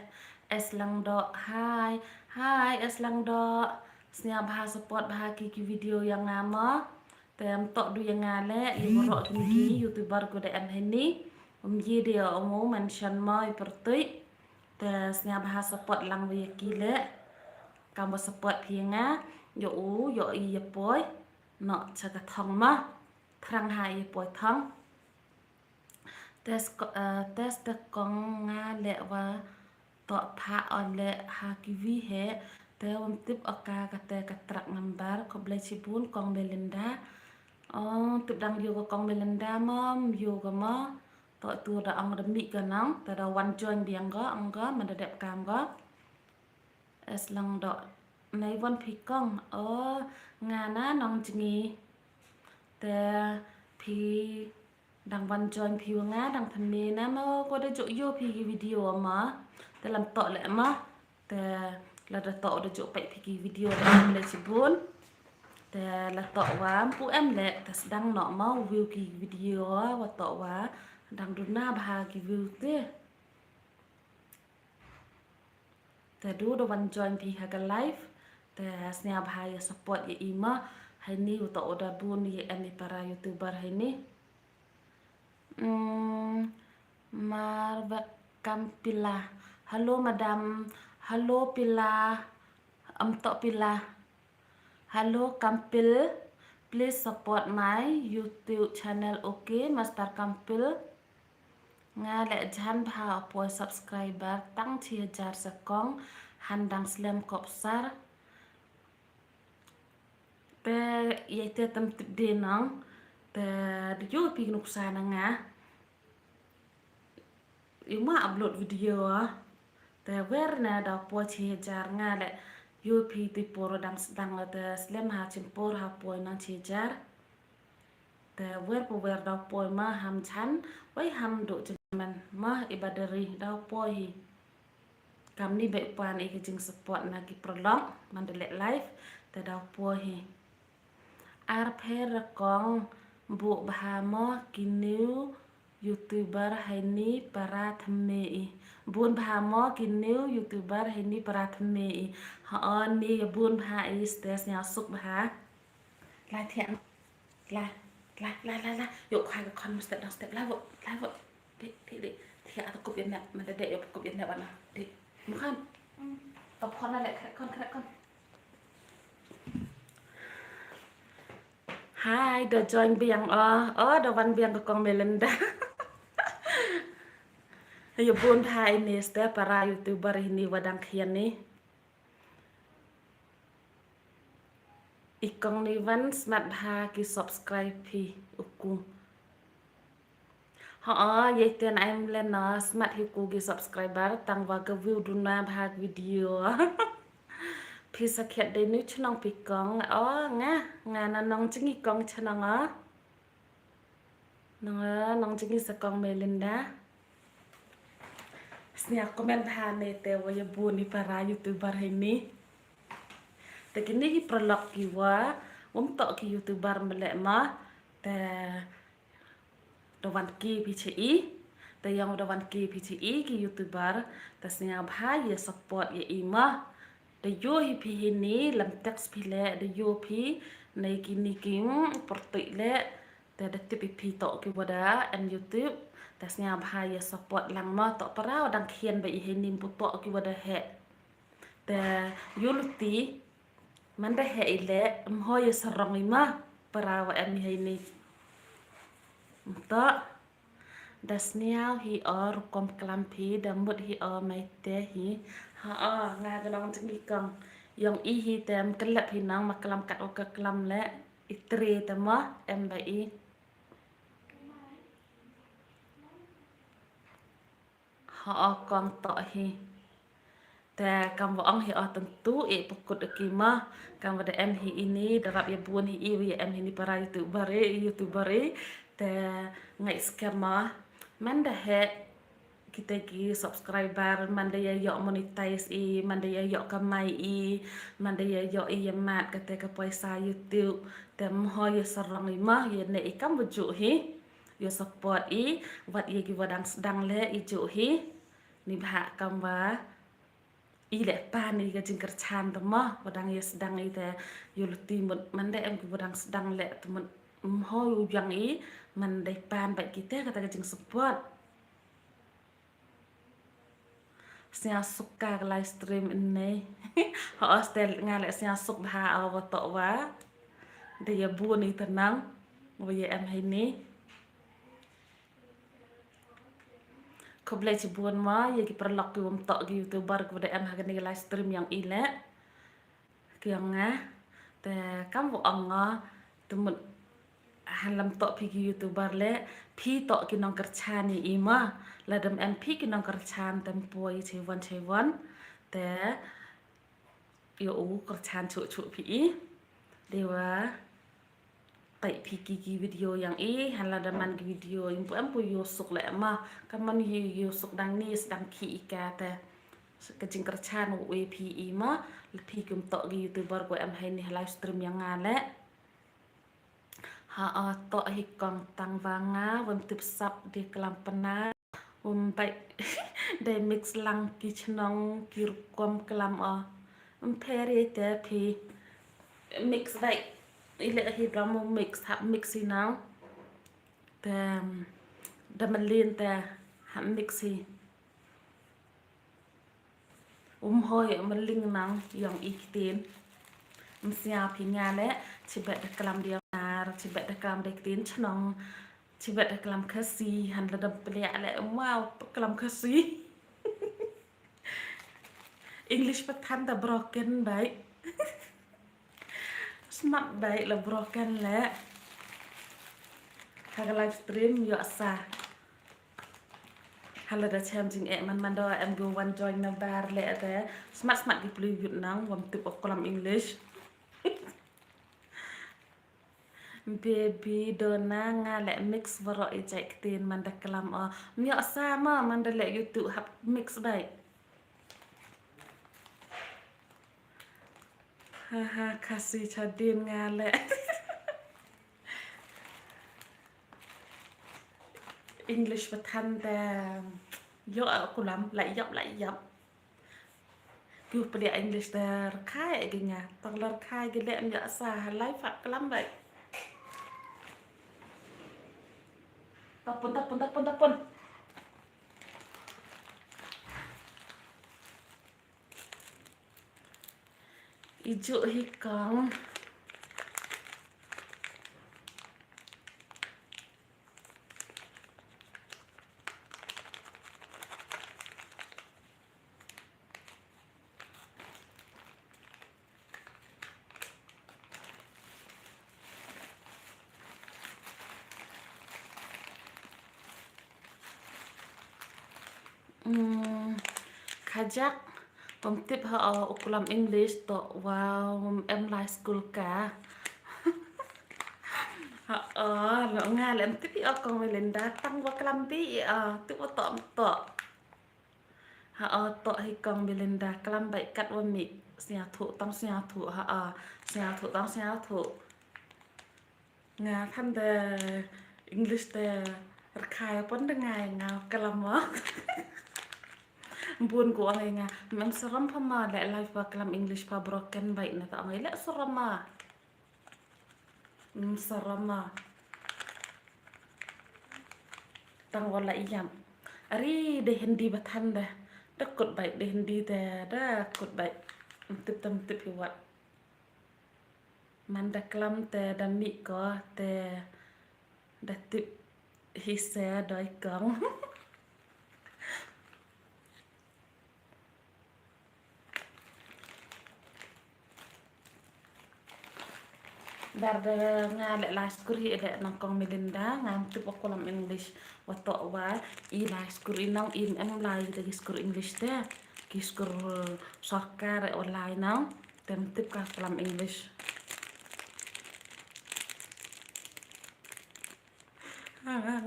Es Langdoh, hai, hai, Es Langdoh. Sñiaw bha support bha ki ki video ïa nga mo. Tem tok du ïa nga leh, ïa waroh kini ki YouTuber ko da em hini. Um ye de ong u mention mo i pyrtuit. Te sñiaw bha support lang wa ïa ki leh. Kam wa support phi ïa nga, ïa u, ïa i ïa poi. Noh cha ka thong ma. Thrang ha ïa poi thong. Test ko, eh, test te kong nga leh wa toh pha o leh ha ki wi he. Te wam tip o ka ka te ka truck number. Khublei chibun kong Melinda. O, tip dang ïoh ka kong Melinda mo, ïoh ka mo. Toh tu da ong da mih ka nang, te da wan join biang ka, ong ka, man da dep kam ka. Es Langdoh. Nai wan phi kong. O, nga na nong jngi. Te phi dang wan join phi wa nga dang thymme na mo ko da ju ïoh phi ki video ma. Te lam toh leh ma. Te la da toh da ju peit phi ki video da lam leh chibun. Te la toh wa pu em leh te sdang noh ma view ki video wa toh wa dang duna bha ki view te. Te du da wan join phi ha ka live. Te sngewbha ïa support ïa i ma. Haini u to u da bun ïa em i para YouTuber haini. Hmm, Marwek Kampila. Hello madam. Hello Pila. Am to Pila. Hello Kampil, please support my YouTube channel, okay, Master Kampil. Nga leh jan bha poi subscriber tang chi hajar sa kong, han dang slem kop sar. Te ïa te tam tip de nong, te de ïoh phi nuksa na nga. Ïa ma upload video ah. Te wer na da poi chi hajar nga leh ïoh phi ti por dang sdang la te slem ha chim por ha poi nang chi hajar. Te wer po wer da poi ma ham chan wei ham do chi man ma i ba deri da poi hi. Kam ni beh pan i ki jing support na ki prolong man da leh live te da poi hi. Ar pher ra kong bu bha mo ki new YouTuber haini para thymme i. Bun bha mo ki new YouTuber haini para thymme i. Ha on ni bun bha i stes nya suk bha. Lai thiang. Lai, lai, lai, lai, lai. Yok khai ka khon step dang step lai vot, lai vot. Dik, dik, dik. Thiah ta kup ïa nep, man da dek yok kup ïa nep ana. Dik. Mukhan. Ka phone na lek khrek khon, khrek khon. Hai, da join biang o. O, da wan biang ka kong Melinda. Ïa bun bha i ni step para YouTuber hini wa dang khian ni. I kong ni wan smat bha ki subscribe phi u ku. Ho, ïa ten ai mlen na smat hi ku ki subscriber tang wa ka view duna bha video. Phi sa khiat dei nu chnong phi kong. O, nga, nga na nong jngi kong chnong o. Nong, nong jngi sa kong Melinda. Snia comment bha ne te wa ïa bun i para YouTuber haini. Te kini ki paralok ki wa um toh ki YouTuber mlek ma. Te da wan ki phi chi i. Te ïong da wan ki phi chi i ki YouTuber. Te snia bha ïa support ïa i ma. Te ïoh hi phi hini lam text phi leh da ïoh phi nei kini ki, mm, portui leh. Te da tip i phi toh ki wa da em YouTube. Te snia bha ïa support lang ma toh para wa dang khian ba i hini pu toh ki wa da heh. Te ïoh luti man da heh i leh mho ïa sarong i ma para wa em i hini. Toh da sniaw hi o rukom klam phi da mut hi o mai te hi. Ha o nga ka nong jngi kong ïong i hi te em kylep hi nang ma klam kat o ka klam leh. I tre te ma em ba i. Ho o kong toh hi. Te kam wa ong hi o tentu i pukut ki ma kam wa da em hi ini da rap ïa bun hi i wi em hi ni para YouTuber i YouTuber i. Te ngai scam ma man da heh kita ki subscriber man da ïa ïoh monetize i man da ïa ïoh kamai i man da ïa ïoh i ïa mat kata ka poisa YouTube. Te mho ïa sarong i ma ïa ne i kam wa ju hi. Ïa support i wat ïa ki wa dang sdang leh i ju hi. Ni bha kam wa i leh pan i ka jingkyrchan te ma wa dang ïa sdang i te ïa luti mut man da em ki wa dang sdang leh te mut mho u jang i man da pan ba ki te kata ka jingsupport. Snia suk ka live stream ini. Ho hostel nga leh snia suk bha o wa toh wa da ïa bun i tenang wa ïa em hini. Khublei chibun ma ïa ki paralok ki wym toh ki YouTuber ki wa da em ha kani ka live stream ïong i leh. Ki ïong nga te kam wa ong nga te mut han lam toh phi ki YouTuber leh phi toh ki nongkyrchan ïa i ma. Lada em phi ki nongkyrchan te ym poi chei wan chei wan te Ïa u kyrchan chuh chuh phi i. Dei wa tai phi ki ki video ïang i, han la da man ki video ïing pu em pu ïoh suk leh ma. Ka man ïoh ïoh suk dang ni sdang ki i ka te. Ka jingkyrchan u e phi i ma, la phi kum toh ki YouTuber ko em hai ni live stream ïa nga leh. Ha o toh hi kong tang wa nga, wym tip sap de klam pynah, wym bai dei mix lang ki chnong ki rukom klam o. Ym pher ïa te phi mix bai. I leh hi dang mo mix, hap mix hi nang. Te da mlien te hap mix hi. Um hoi um ling nang ïong i ktien. Ym sia phi nga leh, chibet da klam de nar, chibet da klam de ktien chnong, chibet da klam Khasi, han la dam plia leh, um wow, klam Khasi. English pathan da broken bai. Smat bai la broken leh. Ha ka live stream ïoh sa. Hala da chem jing eh man man da em gu wan join na bar leh te. Smat smat ki pli yut nang wym tip o klam English. Baby dona nga leh mix baroh i jait ktien man da klam o. Ym ïoh sa ma man da leh YouTube hap mix bai. Ha ha, Khasi chadien nga leh. English pathan te ïoh kulam la ïap la ïap. Ki u plia English te rkhai ki nga, tang la rkhai ki leh ym ïoh sa ha live hap klam bai. Tapun tapun tapun tapun. Ijuk hi kong. Hmm, khajak, wym tip ha o u klam English toh, wow, wym em lai skul ka. Ha o, lo nga leh ym tip i o kong Melinda, tang wa klam bi i o, tip wa toh ym toh. Ha o, toh hi kong Melinda, klam bai kat wa mih, sñiawthuh tang sñiawthuh, ha o, sñiawthuh tang sñiawthuh. Nga than da English te rkhai pon da ngai nga klam ma. Bun ko ong nga, mem sarom pha ma leh live pha klam English pha broken bai na ta ong leh sarom ma. Mem sarom ma. Tang wala ïam. Ari de Hindi ba than da. Da kut bai de Hindi te da kut bai. Ym tip tam tip hi wat. Man da klam te da mih ko te da tip hi se doi kong. Bar da nga leh lai skur hi leh nang kong Melinda, ngam tip wa klam English wa toh wa i lai skur i nang i em lai da ki skur English te. Ki skur sorkar wa lai nang. Tem tip ka klam English.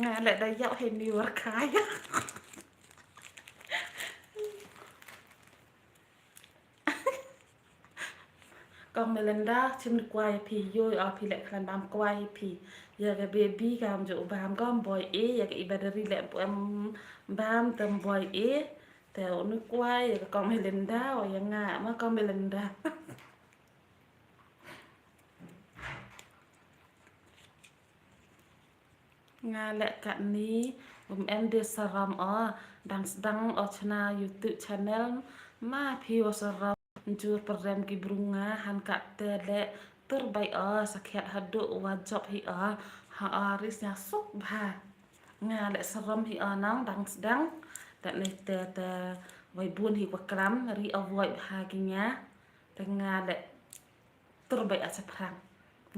Nga leh da ïap hi ni war kaya. Kong Melinda, chim ni kwai phi, yoi a phi leh klan bam kwai phi. Ya ka baby kam jo bam kam boy e, ya ka i battery leh em bam tem boy e. Te uni kwai ya ka kong Melinda, o ya nga ma kong Melinda. Nga leh katni, um em de saram o, dang sdang o chna YouTube channel, ma phi wa saram, jur pyrem ki bru nga, han kat te leh, tur bai o, sakhiat haduh wa jop hi o, ha o ri sñiawsuk bha. Nga leh saram hi o nang dang sdang, te ne te te wai bun hi wa klam, ri avoid bha ki nga, te nga leh tur bai a chaphrang.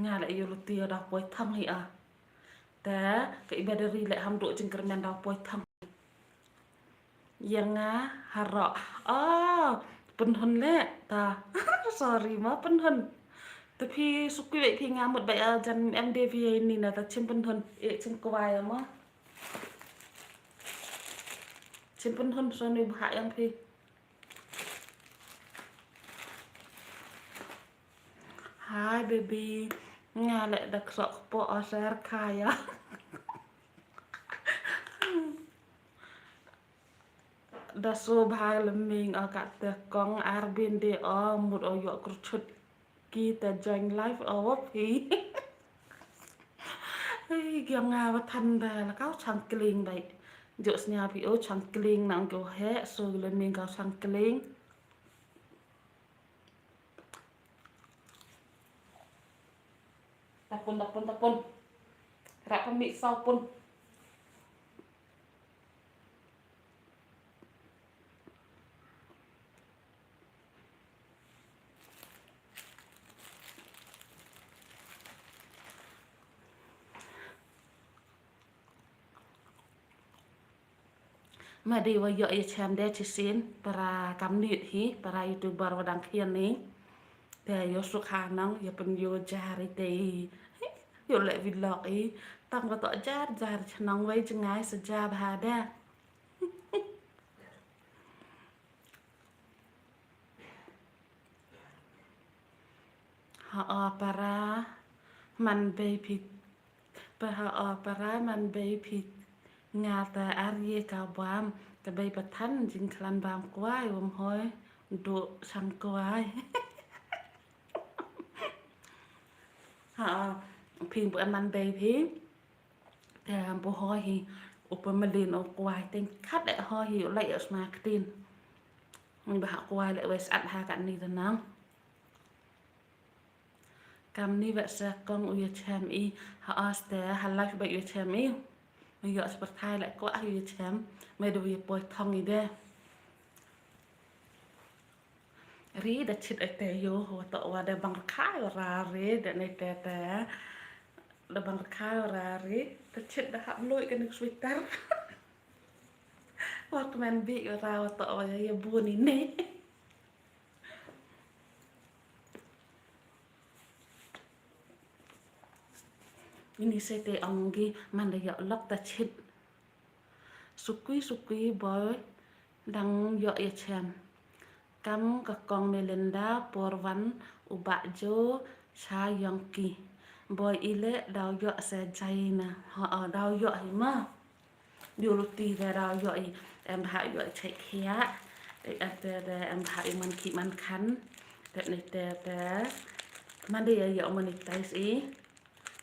Nga leh ïoh luti o da poi thang hi o. Te ka i battery leh ham duh jingkyrmen da poi thang. Ya nga harok. Oh, Pynhun le ta. Sorry ma, pynhun. Te phi sukwi beit phi, nga mut beit, ah, jan em de phi ni na ta chim pynhun. Eh, chim kwai ma. Chim pynhun soni bha yang phi. Hi baby. Nga le da khrok kpoh o ser kaya. Da sngewbha lemming o kata kong, ar bin de o mut o ïoh kyrchut ki te join live o wa phi. Hei, giang nga ba than da la kau chang kling bai. Jok snia phi o chang kling nang ko he, so lemming kau chang kling. Tapun, tapun, tapun. Rak pemik sau pun. Ma dei wa ïoh ïa chem de chisien para kamni hi, para YouTuber wa dang khian ni. Te ïoh suk ha nang ïa pynïoh jar i te i. Ïoh leh vlog i. Tang wa toh jar jar chnong wei jngai sa jar bha da. Ha o para man bei phi. Pa ha o para man bei phi. Nga ta ar ye ka bam. Ka bei pathan jingkhlan bam kwai wam hoi. Du sang kwai. Ha o phi bu man bei phi. Te bu hoi hi u pynmlien u kwai teng khat le hoi hi u leh ïa u sma ktin. Ba ha kwai le wes at ha katni te nang. Kamni wa sa kong u ïa chem i ha os te ha live ba ïa chem i. Ïa sa pyrthai le kwah ïa chem. Me du ïa poi thong i de. Ri da chit ai te ïoh wa toh wa da bang rkhai wa ra ri da nei te te. Da bang rkhai wa ra ri da chit da hap lui ka ning sweater. Wa kmen bi wa ra wa toh wa ïa bun i ne. Ini se te ong gi man da ïoh lok da chit. Sukwi sukwi boi dang ïoh ïa chem. Kam ka kong Melinda por wan u bah jo cha yong ki. Boi i le daw ïoh se jaina. Ha o daw ïoh hi ma. Dio luti da daw ïoh i em bha ïoh i chek khia. Em te da em bha i man ki man khan. Te ni te te man de ïa ïoh monetize i.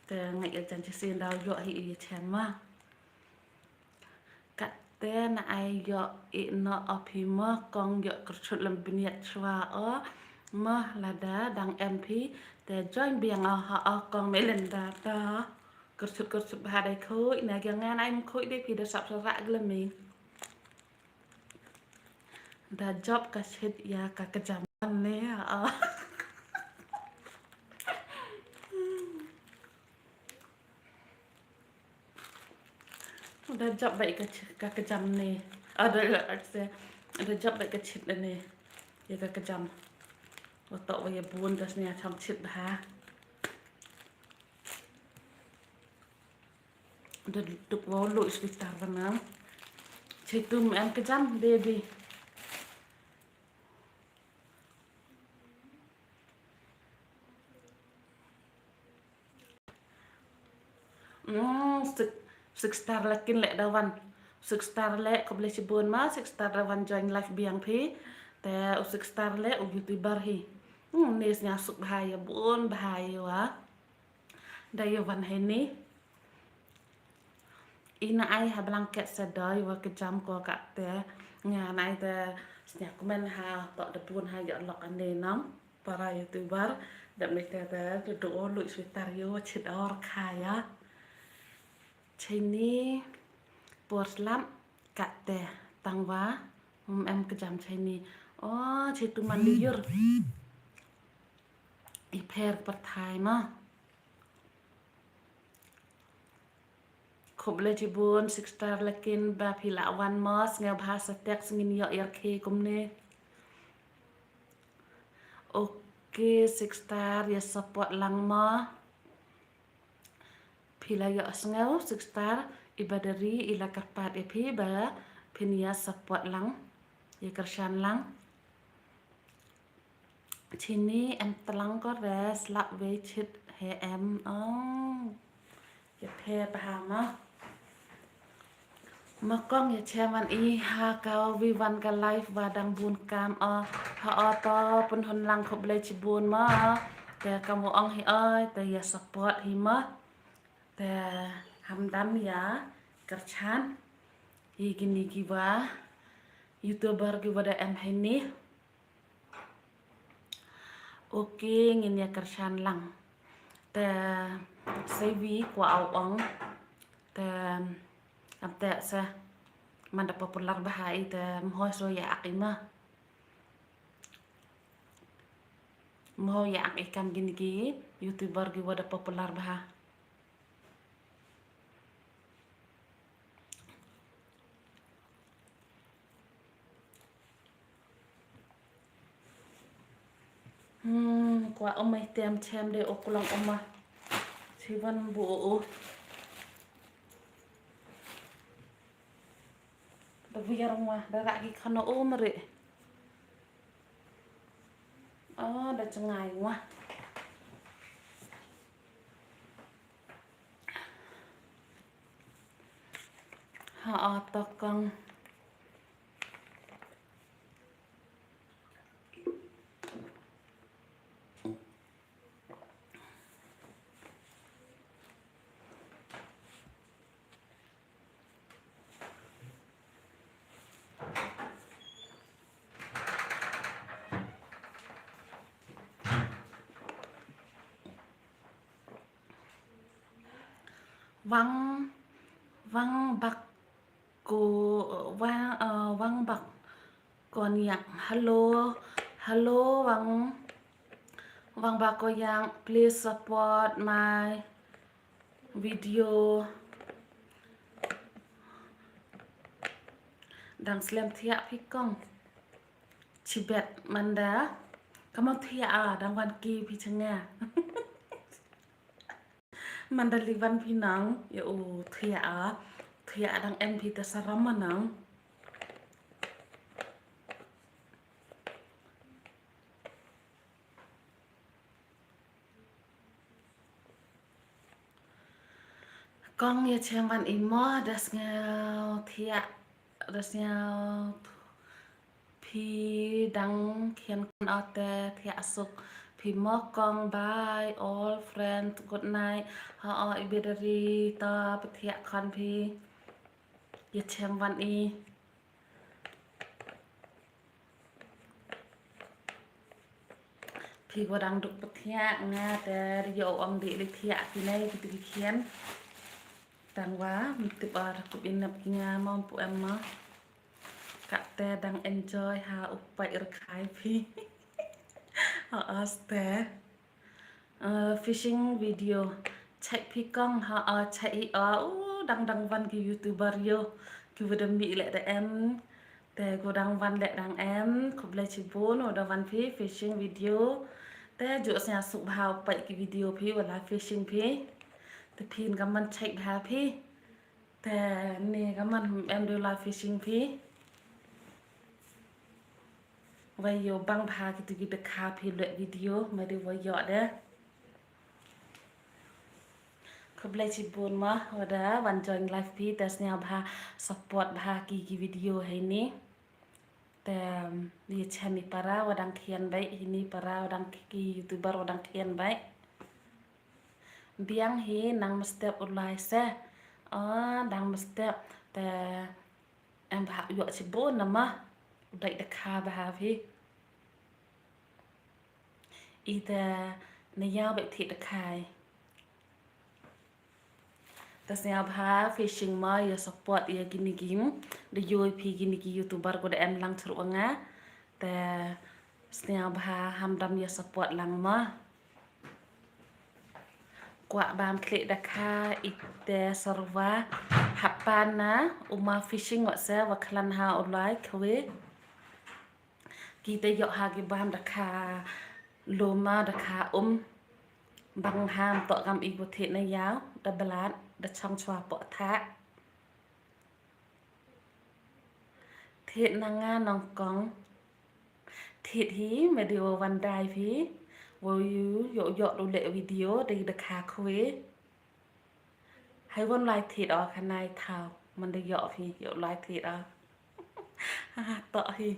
Te ngai ïa jan chi sin daw ïoh hi i chem ma. Kate na ai ïoh i no o phi mo kong ïoh kyrchut lem bniat chwa o mo lada dang em phi te join biang o ha o kong Melinda ta kyrchut kyrchut bha dei khui na giang ngan ai khui dei phi da sap sara glemi da jop ka chit ïa ka kjam ne o. Da jop bai ka chit ka kjam ne. Ah, da, da, da jop bai ka chit ne. Ïa ka kjam. Wa toh wa ïa bun da snia chang chit bha. Da duk wa lu sweater wa nam. Chitum em kjam baby. Mm, six, six star lakin le da wan. Six star le khublei chibun ma, six star da wan join live biang phi. Te u six star le u YouTuber hi. Hmm, nes nya suk bha ïa bun bha ïa wa. Da ïa wan hai ni. Ina ai ha blanket sa doi wa kjam ko kate. Nga nai te snya kumen ha toh da bun ha ïa lok ane nam. Para YouTuber, dap ni te te, te do o lui sweater ïa, chit or khaya. Chini, por slap, kate, tangwa, um em kjam chini. O, chitu man liur. I pher pyrthai ma. Khublei chibun, six star lakin ba phi la wan mo, sngewbha sa text ngin ïoh ïarkhie kumne. Okay, six star, ïa support lang mo. Phi la ïohsngew, six star, i Badari i la kyrpad ïa phi ba phin ïa support lang, ïa kyrshan lang. Chini em tlang ko re, slap wei chit he em. Oh. Ïa phe bha mo. Mo kong ïa chem wan i ha ka wi wan ka live wa dang bun kam o. Ha o to pynhun lang, khublei chibun mo. Te kam u ong hi oi, te ïa support hi mo. Te hamdam ïa kyrshan hi kini ki wa YouTuber ki wa da em hi ni. Okay, ngin ïa kyrshan lang. Te sei wi kwah u ong. Te am te se man da popular bha i te mhoi so ïa ak i ma. Mhoi ïa ak i kam kini ki YouTuber ki wa da popular bha. Hmm, kwah um ai tem chem de o kulong um ma. Chi wan bu o. Da wiar ngwa, da rak ki khano um re. Oh, da chengai ngwa. Ha, ah, tokang. Wang, wang bak ko, wang, eh, wang bak ko niak. Hello, hello, wang, wang bak ko yang, please support my video. Dang slem thiah phi kong. Chibet manda. Kamau thiah a, dang wan ki phi changa. Manda li wan phi nang, ya u thiah a. Thiah dang em phi ta saram ma nang. Kong ya chem wan i mo, da sngew thiah, da sngew phi dang khian kan o te thiah suk phi mo kong, bye all friends, good night. Ha o i Badari to pa thiah kon phi. Ya chem wan i. Phi wa dang duk pa thiah nga te ri yo ong di li thiah phi nai ki tu ki khian. Tang wa mtip ar kup inap ki nga mom pu em ma. Ka te dang enjoy ha u pai rkhai phi. Ha as te. Uh, fishing video. Check phi kong ha, uh, check i, uh, uh, dang dang wan ki YouTuber yo. Ki wa da mi le da em. Te ko dang wan le dang em. Khublei chibun wa da wan phi fishing video. Te ju snya suk bha u pai ki video phi wa la fishing phi. Te phin ka man check bha phi. Te ni ka man em du la fishing phi. Wei yo bang bha ki tu ki da kha phi le video ma de wei yo de. Khublei chibun ma wa da wan join live phi, te snya bha support bha ki ki video hei ni. Te ni chem i para wa dang khian bai, hi ni para wa dang ki YouTuber wa dang khian bai. Biang hi nang mstep u lai se. Ah, dang mstep te em bha u yo chibun na ma. U dai da kha bha phi. I te na ya bai thi da khai. Te snya bha fishing ma ya support ya kini ki. Da yo phi kini ki YouTuber ko da em lang chru nga. Te snya bha hamdam ya support lang ma. Kwah bam klik da kha ite serwa hapana uma fishing wa se wa klan ha u lai kwe. Kita yo ha ki bam da kha Luma da kha um bang ham to kam i bu thied na yaw da blat da chong chwa po tha. Thied na nga nong kong. Thied hi me di wa wan dai phi. Wo yu yo yo du le video dei da kha khwe. Hai wan lai thied o khanai thau man da yo phi yo lai thied o. Ha to hi.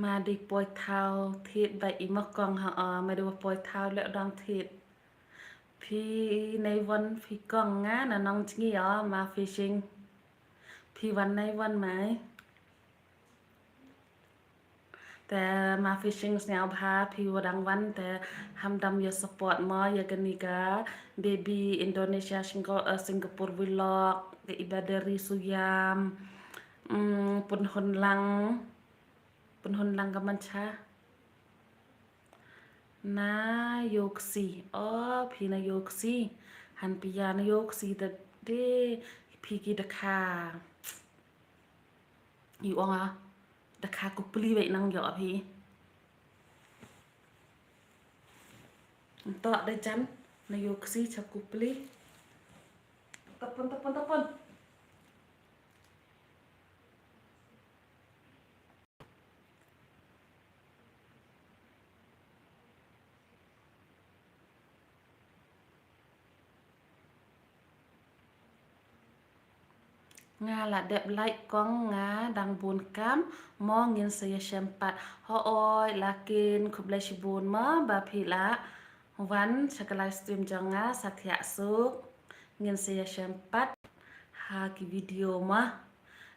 Ma di poi thau thied ba i ma kong ha o ma di wa poi thau le dang thied. Phi nei wan phi kong nga na nong chngi o ma fishing. Phi wan nei wan mai. Te ma fishing sniaw bha phi wa dang wan te ham dam ya support mo ya kani ka baby Indonesia Singapore, eh, Singapore vlog ke iba dari suyam. Mm, pun hun lang. Pun hun lang ka mancha. Na yoksi. Oh, phi na yoksi. Han pia na yoksi te de phi ki da kha. Yu ong a da kha ku pli wei nang yo phi. Nto da jan na yoksi cha ku pli. Tapun, tapun, tapun. Nga la dep like kong nga dang bun kam mo ngin sa ya shem pat. Ho oi lakin khublei shibun mo ba phi la wan sha ka live stream jong nga sa thiah suk ngin sa ya shem pat ha ki video mo.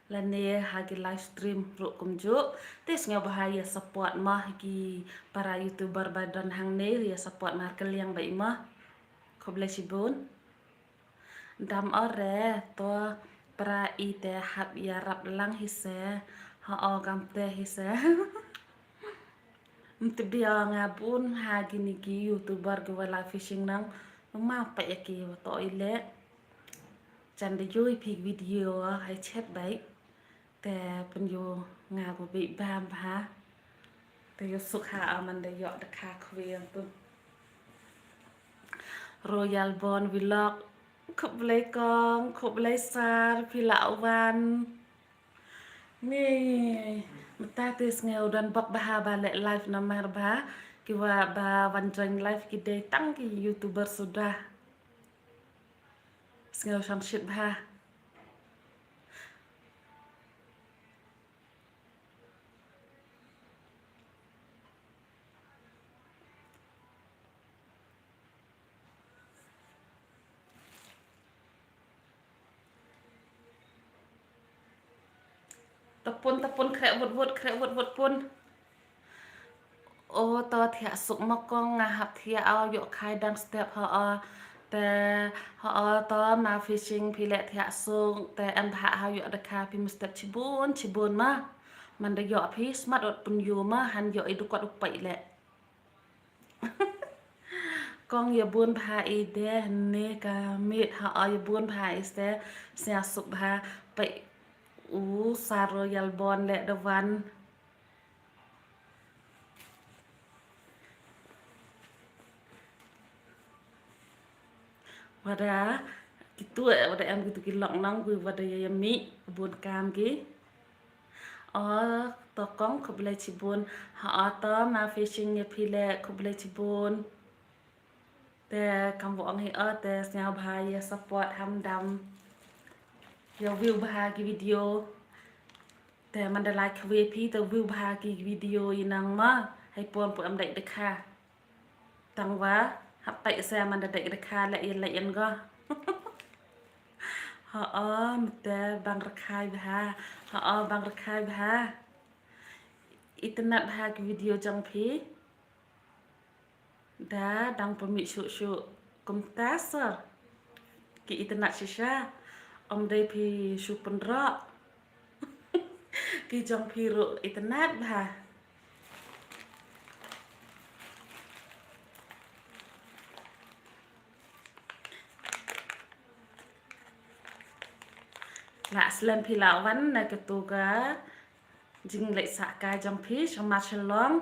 Lane ha ki live stream ruh kumjuh. Te sngewbha ya support mo ha ki para YouTuber ba don hangne ya support mar kylliang ba i mo. Khublei shibun. Dam ore to pra i te hap ya rap lang hi se. Ha o kam te hi se. Mtbia nga bun ha kini ki YouTuber ki wa live fishing nang. Ma pa ya ki wa to i le. Chan da yoi phi video hai chet bai. Te pun yo nga bu bi bam bha. Te yo suk ha aman da yo da kha khwe tu. Royal Bond Vlog. Khublei kong, khublei sar, phi la wan. Ni mata te sngew don bok bha ba le live namar ba ki wa ba wan join live ki dei tang ki YouTuber suda. Sngew shang shit bha. Tapun, tapun, khreh wut wut, khreh wut wut pun. O to thiah suk ma kong nga hap thiah o yo khai dang step ho o. Te ho o to ma fishing phi le thiah suk te em bha ha yo da kha phi mstep chibun chibun ma. Man da yo phi smat ot pun yo ma han yo i du kot u pai le. Kong ya bun bha i de ne ka mit ha o ya bun bha i ste sia suk bha pai u sa Royal Bond le da wan. Wada kitu eh, wada em kitu ki lok nang kui wada ya ya mi bun kam ki. O to kong khublei chibun. Ha o to ma fishing ya phi le khublei chibun. Te kam bu ong hi o te sngewbha ya support ham dam. Ya view bha ki video. Te man da like we phi te view bha ki video i nang ma. Hai pon pu am dai da kha. Tang wa hap tai sa man da dai da kha le ya le yan go. Ha o mte bang rakhai bha. Ha o bang rakhai bha. Itynnad bha ki video jong phi. Da dang pynmih shuh shuh kumta sor. Ki itynnad shisha. Ym dei phi shu pynroh. Ki jong phi ruh itynnad bha. Lah slem phi lah wan na katu ka jingleit sahkai jong phi sha Marshillong.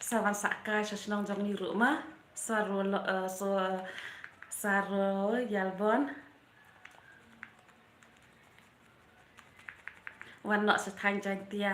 Sa wan sahkai sha shnong jong ngi ruh ma. Sa ro lo, eh, so, sa ro Yalbon. Wan noh sha thaiñ Jaintia.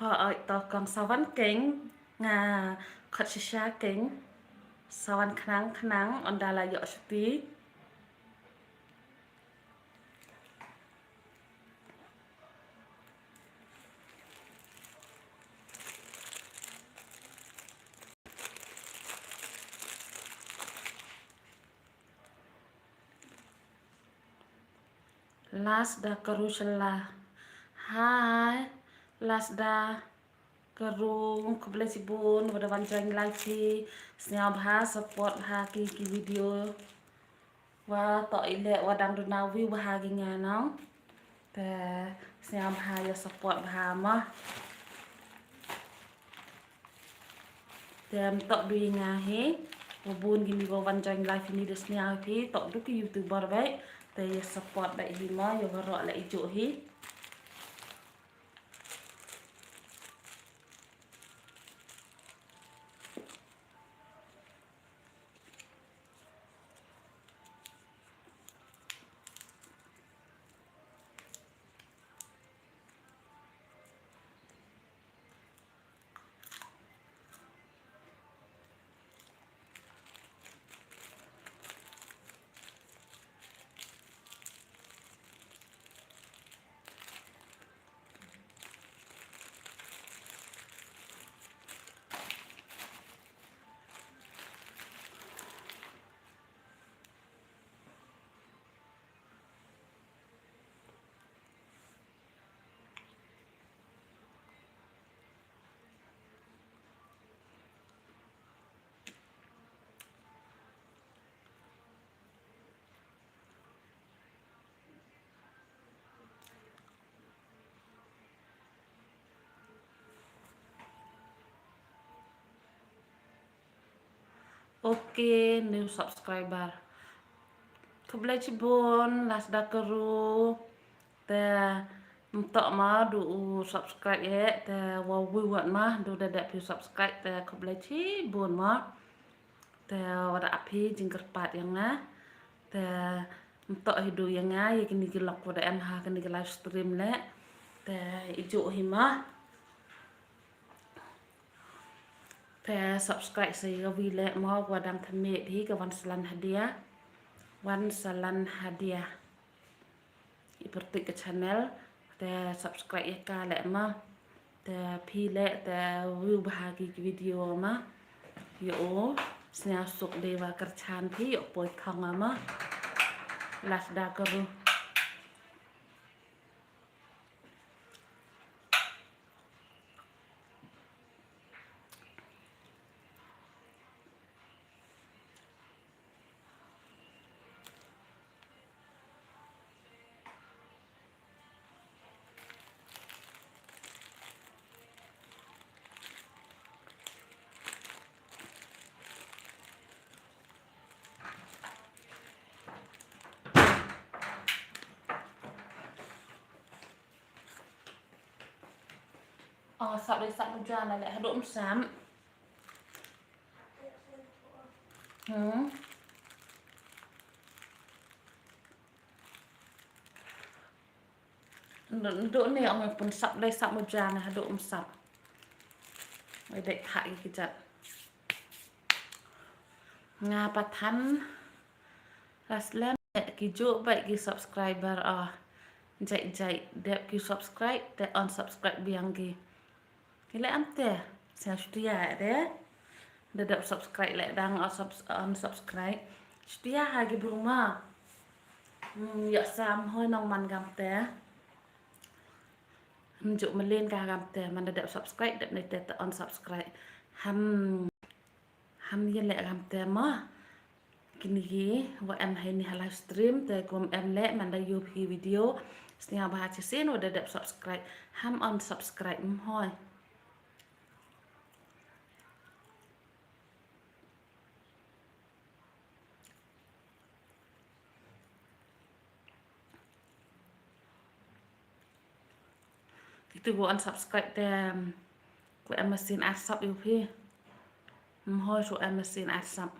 Hooid to kong, sa wan keiñ, nga khot shisha keiñ. Sa wan khnang khnang, ynda la ïoh shuti. Lasda Karu Shylla. Hai Lasda Karu, khublei shibun ba da wan join live hi. Sngewbha support bha ki, ki video. Wa toh i leh wa dang duna view bha ki nga nong. Te sngewbha ïa support bha mo. Te ym toh du i nga hi, wa bun kine ba wan join live ine da sniaw hi, toh du ki YouTuber beit. Te ïa support beit hi mo, ïa waroh leh i juh hi. Okay, new subscriber. Khublei shibun, Lasda Karu. Te, ym toh ma, du u subscribe ïa, te, wa u wat ma, du da dep phi subscribe, te, khublei shibun ma. Te, wa da ap hi, jingkyrpad ïa nga. Te, ym toh hi du ïa nga, ïa kine ki lok wa da em ha, kine ki live stream leh. Te, i juh hi ma. Te subscribe sa ïa ka wi leh mo, ka wa dang thymmeh hi ka wan salan hadia. Wan salan hadia. I pyrtuid ka channel. Te subscribe ïa ka leh mo. Te phi leh te view bha ki video mo. Ïa u sniaw suk de wa kyrchan phi ïa u poi thong mo. Lasda Karu. Oh, sap dei sap mujan leh haduh ym sap. Hmm. Ndu, ndu ni ong pun sap dei sap mujan haduh ym sap. Ai dei thak ïa ki jat. Nga pathan. Laslem ki juh bad ki subscriber ah. Jai jai dep ki subscribe te unsubscribe biang ki. Ki leh am te. Sa shutia te. Da dep subscribe leh dang unsubs-, unsubscribe. Shutia ha ki bruma. Hmm, ïa sam hoi nong man gam te. Hmm, juk melin ka gam te man da dep subscribe dep ne te te unsubscribe. Ham. Am ïa leh kam te mo. Kine ki wa em ha ini ha live stream te kum em leh man da ïoh phi video. Sngewbha shisien wa da dep subscribe. Ham unsubscribe ym hoi. Kitu wa unsubscribe te, um, ku em masin arsap ïa phi. Ym hoi shu em masin arsap.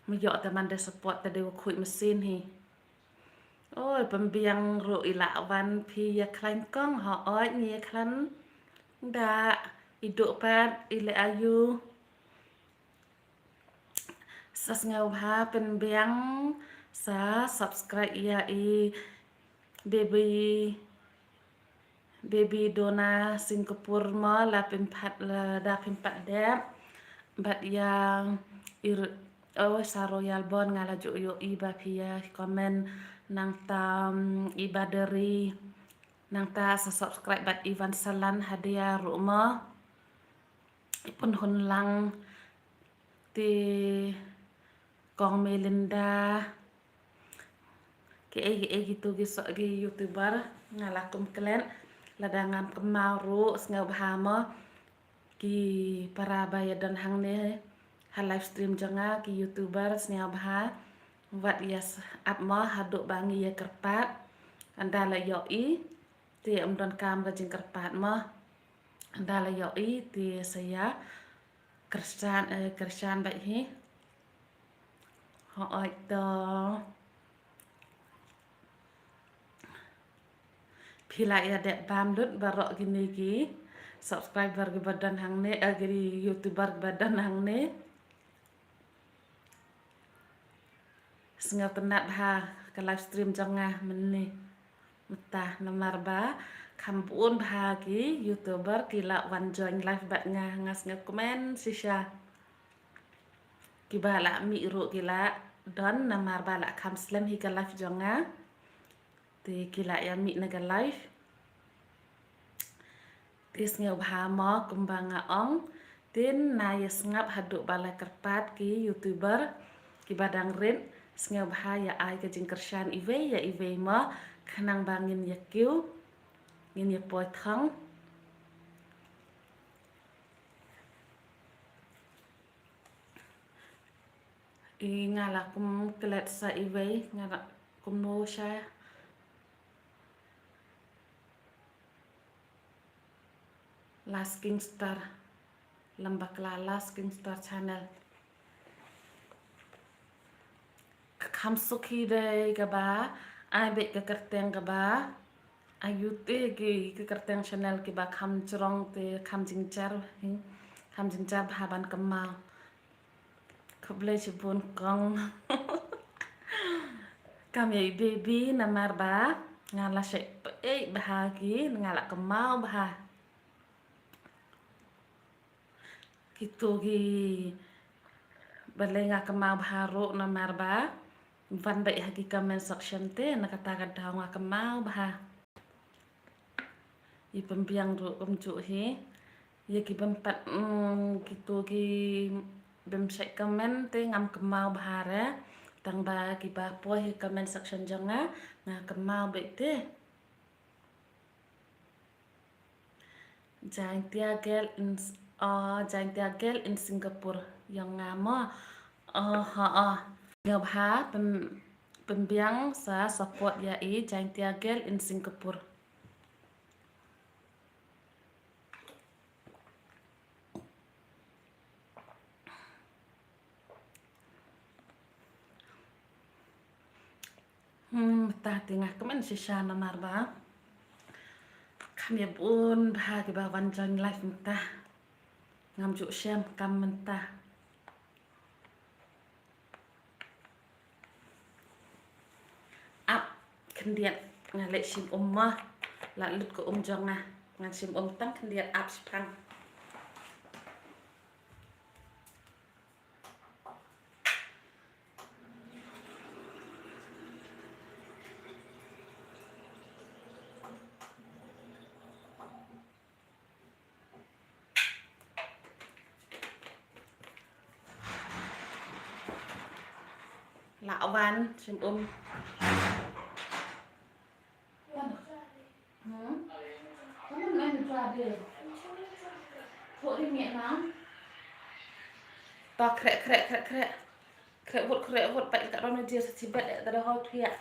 Me ïoh te man de support te de wa khuid masin hi. Oi, pynbiang ruh i la wan phi ïa khlaiñ kong, hooid ngi ïa khlaiñ. Da i duh pat i leh aïu. Sa sngewbha pynbiang sa subscribe ïa i baby, baby Dona Singapore mo, la pynpat, la da pynpat dep. Bad ïa i, oh, sa Royal Bond nga la ju ïohi ba phi ïa comment nangta, mm, i Baderi nangta sa subscribe bad i Van Salan hadia ruh mo. Pynhun lang te kong Melinda. Ki ei ki ei kitu ki so ki YouTuber nga la kum klet lada ngam kynmaw ruh sngewbha mo. Ki para ba ïa don hangne ha live stream jong nga ki YouTuber sngewbha. Wat ïa ap mo haduh ba ngi ïa kyrpad. Ynda la ïohi te ym don kam ka jingkyrpad mo. Ynda la ïohi te sa ïa kyrshan, eh, kyrshan bad hi. Hooid to. Phi la ïa dep bam lut baroh kine ki subscriber kiba don hangne, eh, ki YouTuber kiba don hangne. Sngewtynnat bha ka live stream jong nga mynne mynta namar ba kham bun bha ki YouTuber ki la wan join live bad nga, nga sngewkmen shisha. Kiba la mih ruh ki la don namar ba la kham slem hi ka live jong nga. Te ki la ïa mih na ka live. Te sngewbha mo kumba nga ong. Te na ïa sngap haduh ba la kyrpad ki YouTuber kiba dang rit sngewbha ïa ai ka jingkyrshan iwei ïa iwei mo khnang ba ngin ïa kiew ngin ïa poi thong. I nga la kum klet sa iwei nga la kum no sha. Last King Star. Lamba kla Last King Star Channel. Ka kham suk hi dei kaba ai beit ka kyrteng kaba ai ïa te ki ka kyrteng channel kiba kham jrong te kham jingjar hi. Kham jingjar bha ban kynmaw. Khublei shibun kong. Kam ïa i baby namar ba nga la shait peit bha ki nga la kynmaw bha. Kitu ki balei nga kynmaw bha ruh namar ba wan beit ha ki comment section te na kata ka daw nga kynmaw bha. I pynbiang ruh kumjuh hi. Ïa ki bym pat, mm, kitu ki bym shait comment te ngam kynmaw bha re. Tang ba kiba poi hi comment section jong nga nga kynmaw beit te. Jaintia girl in, oh, Jaintia girl in Singapore. Ïong nga mo. Oh, ha, oh. Nga bha pyn, pynbiang sa support ïa i Jaintia girl in Singapore. Hmm, mynta te nga kmen shisha namar ba kham ïa bun bha kiba wan join live mynta. Ngam ju shem kam mynta. Ap khyndiat nga leit shim um mo. La lut ka um jong nga. Ngan shim um tang khyndiat ap shipang. Lah wan, shim um. Hmm? Kamu main jade. Kok di miet nang? Ta krek, krek, krek, krek. Krek wut, krek wut, pait ka ron jir sa chibet, eh, ta da hau thiak.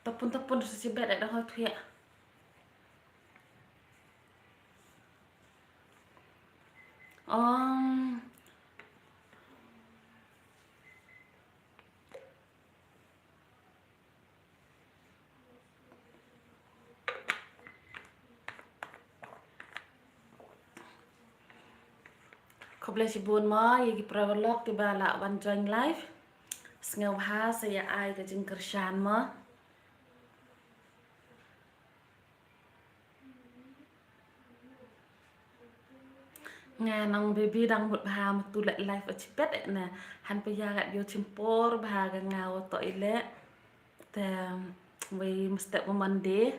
Tapun, tapun, sa chibet, eh, da hau thiak. Um, Khublei shibun mo ïa ki paralok kiba la wan join live. Sngewbha sa ïa ai ka jingkyrshan mo. Nga nang baby dang mut bha, mut tu leh live a chipet eh ne. Han pa ïa gat ïoh chimpor bha ka nga wa to i leh. Te wei mestep wa Monday.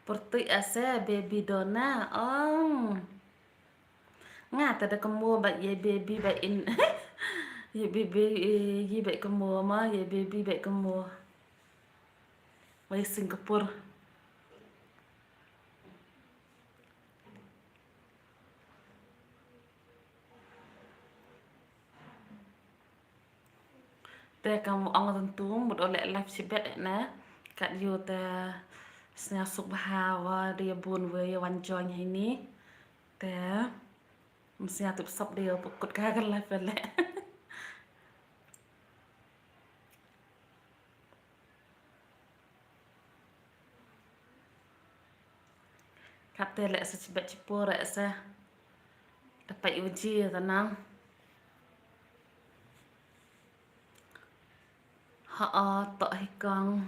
Pyrtuit ase baby dona ong. Nga ta da kamo ba ye baby ba in. Ye baby, ye ba kamo ma, ye baby ba kamo. Wei Singapore. Te kam ong tang tung mut o leh live shibet eh ne. Kat ïoh te sngewsuk bha wa da ïa bun wei ïa wan join hini. Te msnga tup sop de o pukut ka ka live leh. Kate leh sa chibet chipor eh sa. Dapat uji tanang. Ha a tok hikang.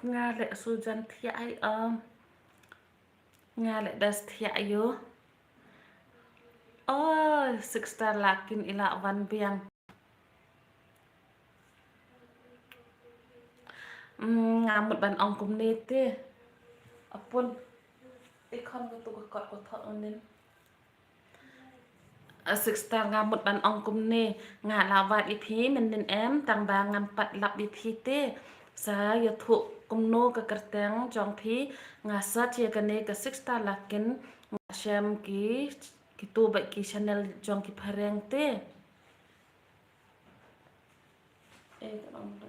Nga leh sujan thiah ai um. Nga leh das thiah ïoh. Oh, six star lakin i la wan biang. Mm, nga mut ban ong kumne te. Apun. I khon ko tu ko kot ko thok unin. A six star nga mut ban ong kumne, nga la wad ïa phi mynnin em, tang ba ngam pat lap ïa phi te. Sa ïathuh kumno ka kyrteng jong phi, nga search ïa kane ka six star lakin nga shem ki, kitu bad ki channel jong ki phareng te. Eh, ka ong da.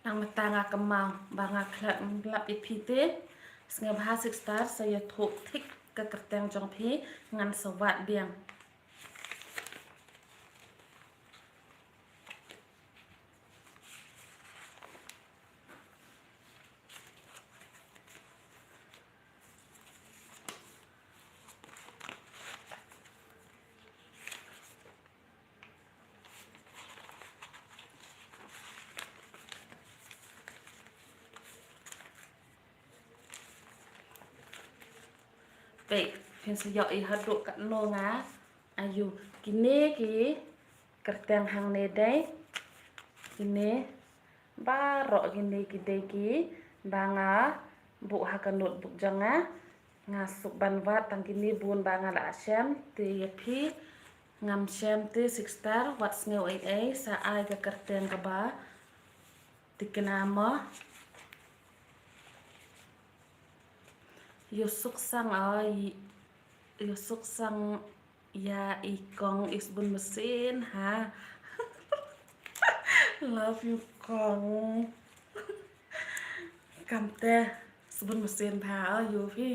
Nang mynta nga kynmaw ba nga khlem lap ïa phi te. Sngewbha six star sa ïathuh thik ka kyrteng jong phi, ngan sa wad biang. Peit, phin sa ïoh i haduh katno nga. Ayu, kine ki kyrteng hangne dei. Kine baroh kine ki dei kiba nga buh ha ka notebook jong nga. Nga suk ban wad tang kine bun ba nga la shem te ïa phi. Ngam shem te six star, wat sngew ei ei, sa ai ka kyrteng kaba thikna mo. Ïoh suk sang ai, ïoh suk sang ïa i kong i sbun mesin ha. Love you kong. Kamte sbun mesin bha ïa phi.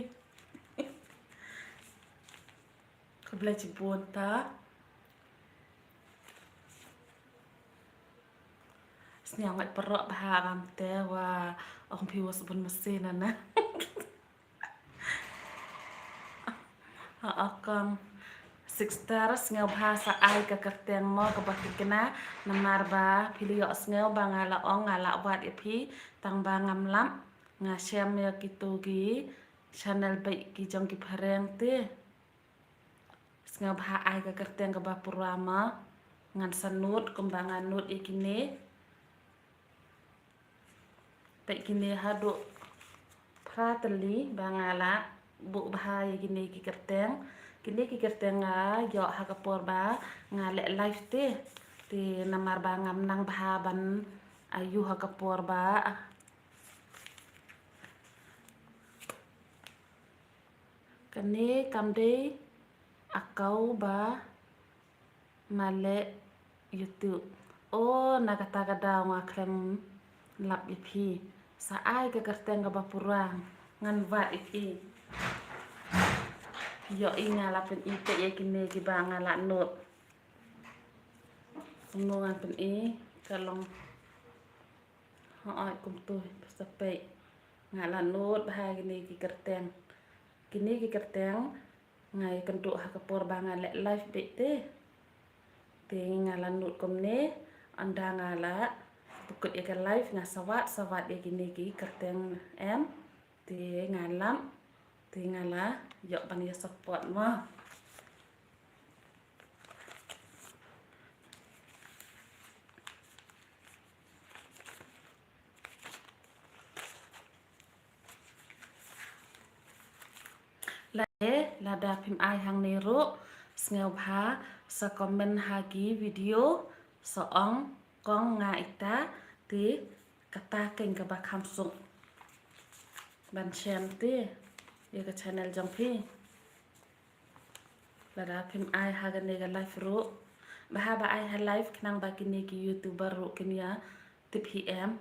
Khublei chibun ta. Sniang ngat perok bha kamte wa ong phi wa sbun mesin ana. Ha akang Sister, sngewbha sa ai ka kyrteng mo kaba thikna, namar ba phi la ïohsngew ba nga la ong nga la wad ïa phi, tang ba ngam lap, nga shem ïa kito ki channel beit ki jong ki phareng te. Sngewbha ai ka kyrteng kaba pura mo, ngan sa nud kumba nga nud ïa kine. Peit kine haduh phra tylli ba nga la buh bha ïa kine ki kyrteng. Kine ki kyrteng nga ïoh ha ka por ba nga leh live te. Te namar ba ngam nang bha ban ïoh ha ka por ba kane kam dei account ba ma leh YouTube. O, na kata ka daw nga khlem lap ïa phi. Sa ai ka kyrteng kaba pura, ngan wad ïa phi. Ïoh i nga la pyni te ïa kine kiba nga la nud. Kumno ngan pyni ka long. Hooid kumtu, sa peit. Nga la nud bha kine ki kyrteng. Kine ki kyrteng nga ïakynduh ha ka por ba nga leh live beit te. Te nga la nud kumne, ynda nga la pynkut ïa ka live nga sa wad, sa wad ïa kine ki kyrteng em. Te nga lap, te nga la ïoh ban ïa support mo. Lada, lada phim ai hangne ruh, sngewbha sa comment ha ki video, sa ong kong nga ita, te kata keiñ kaba kham suk ban shem te ïa ka channel jong phi. Lada phim ai ha kane ka live ruh, bha ba ai ha live khnang ba kine ki YouTuber ruh kin ïa tip hi em.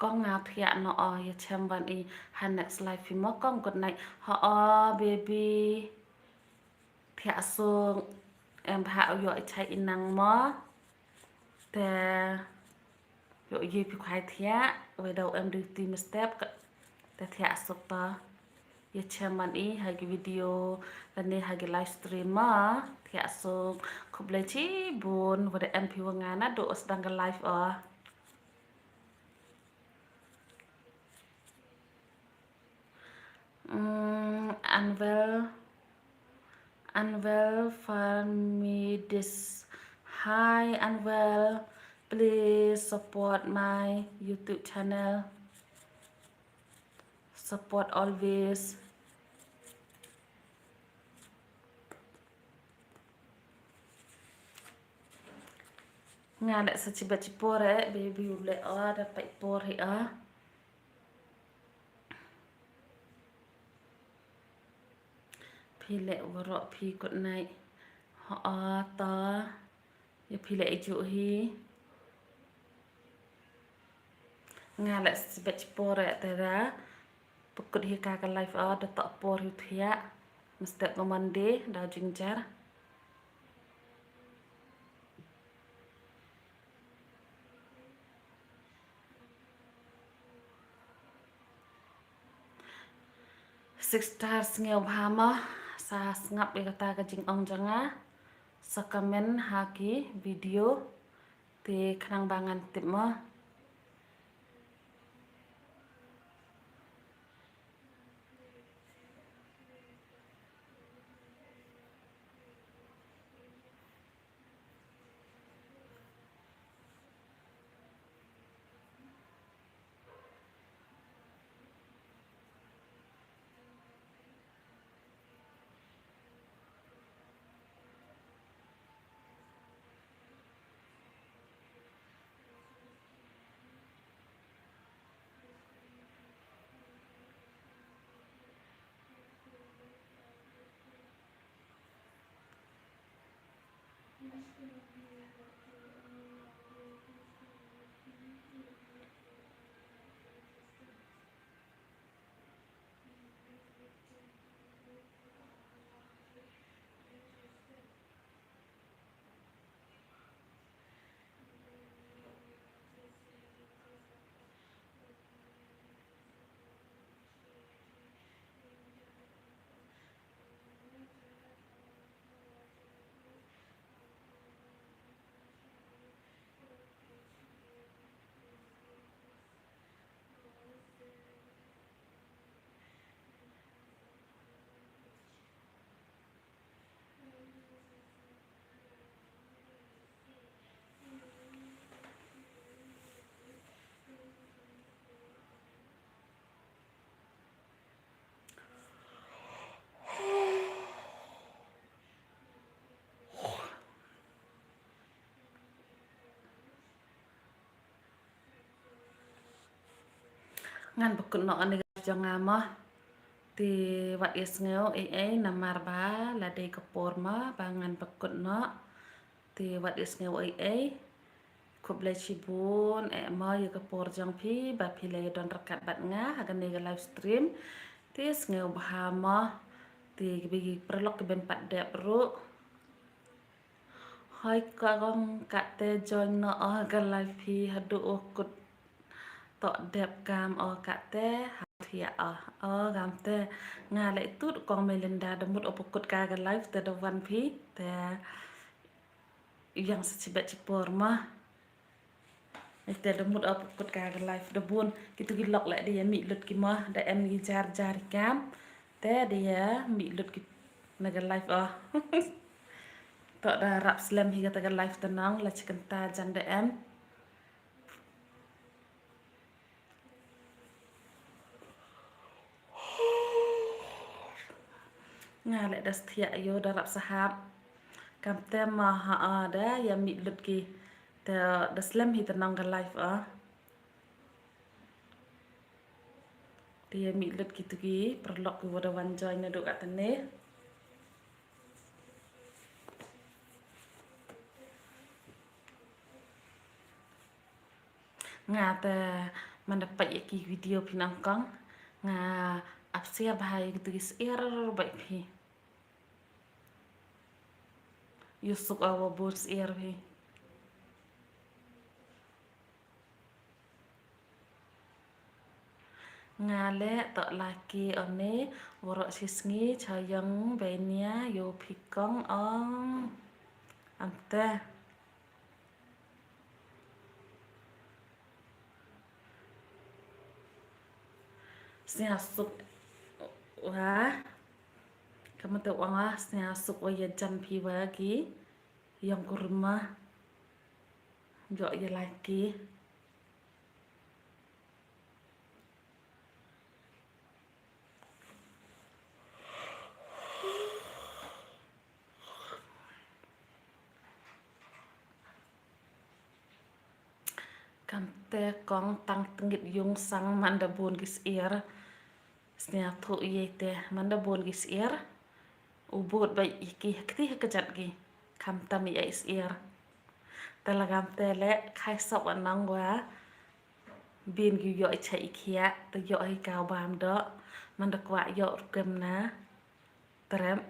Kong nga thiah noh o, ïa chem wan i ha next live hi mo kong, good night. Ho o baby. Thiah suk, em bha u ïoh i chai i nang mo. Te ïoh i phi khwai thiah, wei da em duty mynstep. Te thiah suk to. Ïa chem wan i ha ki video lane ha ki live stream mo. Thiah suk, khublei chibun, wada em phi wa nga naduh sdang ka live o. Mm, Unwell, Unwell Farmidis. Hi, Unwell. Please support my YouTube channel. Support always. Nga leh sa chibet chipor eh, baby u leh o, da pait por hi o. Phi leh waroh phi, good night. Ho o to. Ïa phi leh i juh hi. Nga leh sa chibet chipor eh te da. Pynkut hi ka ka live o, da toh por hi thiah. Mynstep ka Monday, da jingjar. Six stars, sngewbha mo, sa sngap ïa kata ka jingong jong nga. Sa comment ha ki video. Te khnang ba ngan tip mo. Ngan pynkut noh ïa kane ka live jong nga mo. Te wat ïa sngew ei ei namar ba la dei ka por mo ba ngan pynkut noh. Te wat ïa sngew ei ei. Khublei shibun eh mo ïa ka por jong phi ba phi la ïa don ryngkat bad nga ha kane ka live stream. Te sngew bha mo. Te kiba ki paralok kiban pat dep ruh. Hoi kong, kate join noh ka live phi haduh u kut. To dep kam o kate ha thiah o. O kamte nga leh tut kong Melinda da mut o pynkut ka ka live te da wan phi te ïang sa chibet chipor mo. Te da mut o pynkut ka ka live da bun kitu ki lok leh da ïa mih lut ki mo da em ki jar jar i kam. Te da ïa mih lut ki na ka live o. To da rap slem hi kata ka live te nong la chikynta jan da em. Nga leh da sthiah ïoh da rap sahap. Kamte ma ha a da ïa mih lut ki. Te da slem hi te nong ka live a. Te ïa mih lut kitu ki paralok ki wa da wan join naduh katne. Nga te man da peit ïa ki video phi nang kong nga ap share bha ïa kitu ki share bha phi. Ïoh suk awa bun share phi. Nga leh to laki one waroh shi sngi cha ïong benia ïoh phi kong ong. Amte. Sñiawsuk wa. Kamte wa nga sñiawsuk wa ïa jan phi wa ki ïong kurim ma. Ïoh ïa laki. Kamte kong tang tngit yung sang man da bun ki syiar. Sñiawthuh ïa te man da bun ki syiar. U bud ba ïa ki ha kti ha kjat ki. Khamtam ïa i syiar. Te la kamte leh khai sop wa nang wa. Bin ki ïoh i chai i khiah te ïoh hi kaw bam doh. Man da kwah ïoh rukem na. Trep.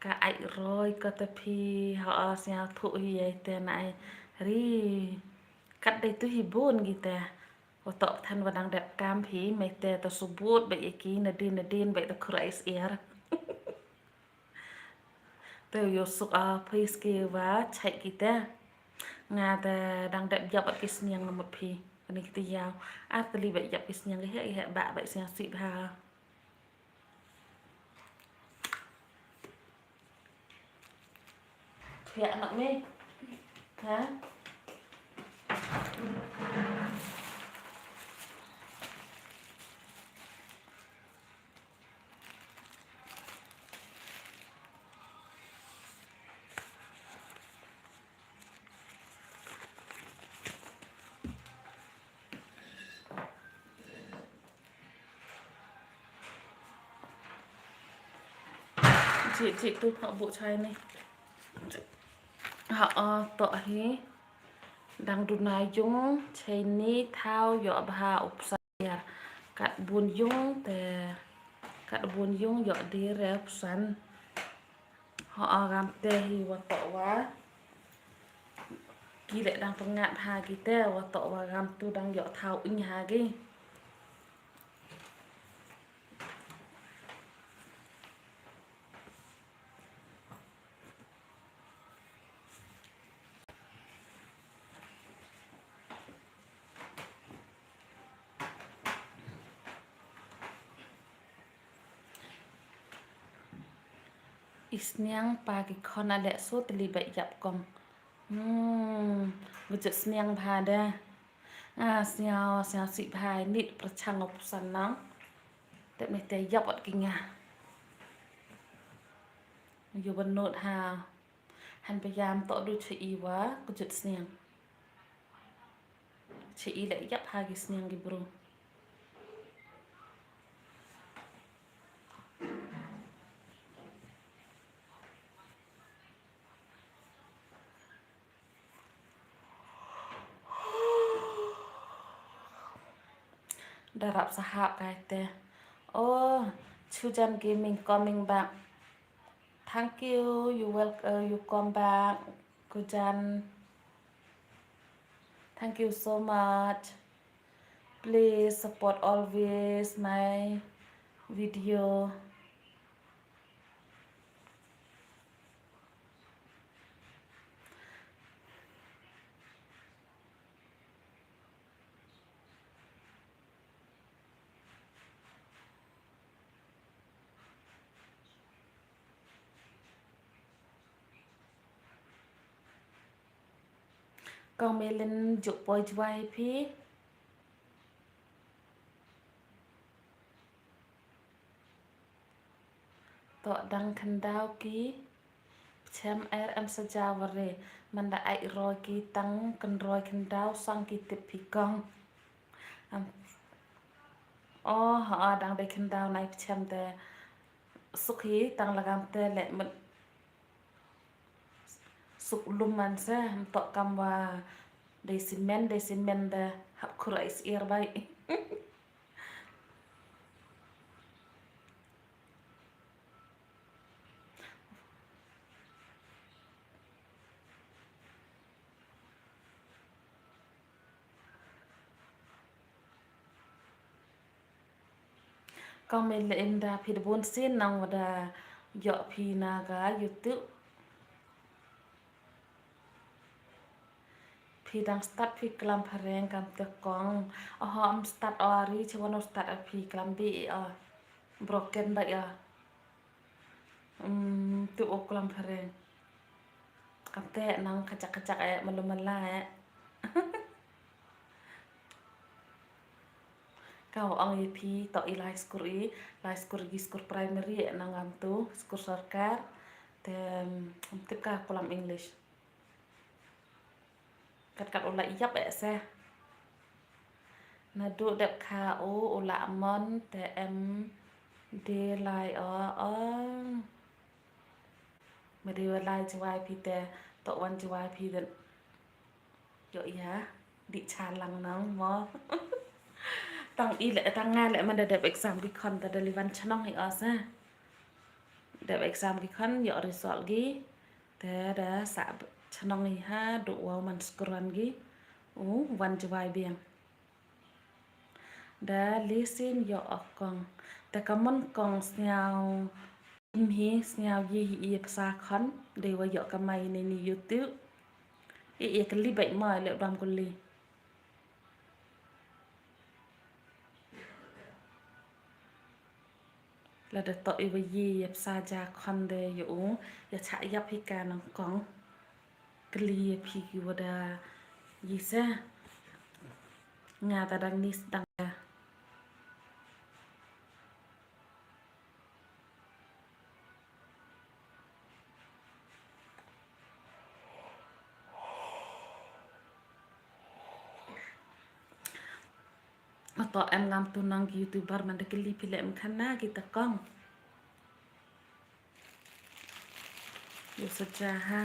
Ka ai roi ka te phi ha sñiawthuh hi ïa te na ai ri. Kat dei tu hi bun ki te. Wa toh than wa dang dep kam phi mai te ta subut ba ïa ki nadin nadin ba ïa ta khur ai syiar. Te ïoh suk a phi ski wa chai ki te. Nga te dang dep ïap ki sñiang mut phi. Kani ki te ïaw. A te li ba ïap ki sñiang ki he ki he ba ba sñiang sih bha. Thiah anak me. Ha? Jik jik tu ha bu chai ni. Ha a to hi. Dang duna yung chai ni thau ïoh bha u psan. Kat bun yung te kat bun yung ïoh di re u psan. Ho a gam te hi wa to wa. Ki le dang pyngat ha ki te wa to wa gam tu dang ïoh thau ing ha ki. I sniang pa ki khon a leh so teli ba ïap kong. Hmm, bujut sniang bha de. Nga sniaw sniaw si bha nit perchang op sanang. Tep ni te ïap ot ki nga. Yu ban not ha. Han payam tok du che iwa kujut sniang. Che i leh ïap ha ki sniang ki bru. Da rap sahap kai te. Oh, Chujan Gaming coming back. Thank you. You welcome. You come back, Kujan. Thank you so much. Please support always my video. Kong Melin, juk poi jwai phi. To dang khyndaw ki pchem er em sa jaw re. Manda ai roi ki tang kynroi khyndaw sang ki tip phi kong. Am. Oh, ha, dang dei khyndaw nai pchem te. Suk hi tang lagam te le mut. Suk lum man se, ym toh kam wa dei simen, dei simen da hap khur ai sier bai. Kong Melinda, phi da bun sien nang wa da ïoh phi na ka YouTube. Phi dang start phi klam phareng kam te kong. Oho, ym start o ari, che wan o start a phi klam bi o. Broken ba o. Um, tu o klam phareng. Kam te nang kajak kajak eh, malu mala eh. Ka ong ïa phi to i lai skur i, lai skur gi skur primary eh nang am tu, skur sorkar, te, um, tip ka kulam English. Kat kat u la ïap eh se. Naduh dep kha u, u la mon te em de lai o o. Ma de wa lai jwai phi te, to wan jwai phi den. Yo ya, di chalang nang mo. Tang i le, tang nga le man da dep exam ki khon ta da li wan chnong hi o se. Dep exam ki khon yo result gi. Te da sa chnong i ha, du wa man skran gi. U wan jwai biang. Da lisin yo okong. Te ka mon kong sniaw. Im hi sniaw yi hi i psa khon. Dei wa yo kamai ni ni YouTube. I i kali bai ma le dam kuli. Lada to i wa yi ya psa ja khon de ya u ya cha yap hi ka nang kong. Kli ya phi ki wa da yi se. Nga ta dang nis dang da. Ato em ngam tu nang ki YouTuber man da kli phi le em khan na ki ta kong. Yo sa ja ha.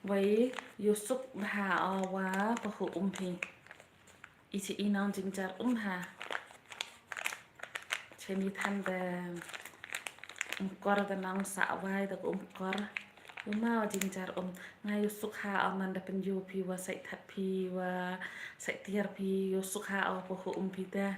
Wei yo suk bha o wa pa hu um phi. I chi i nang jingjar um ha. Cheni than da um kor da nang sa wai da um kor. Yo ma wa jingjar um. Nga yo suk ha o man da pen yo phi wa sai that phi wa sai tiar phi yo suk ha o pa hu um phi da.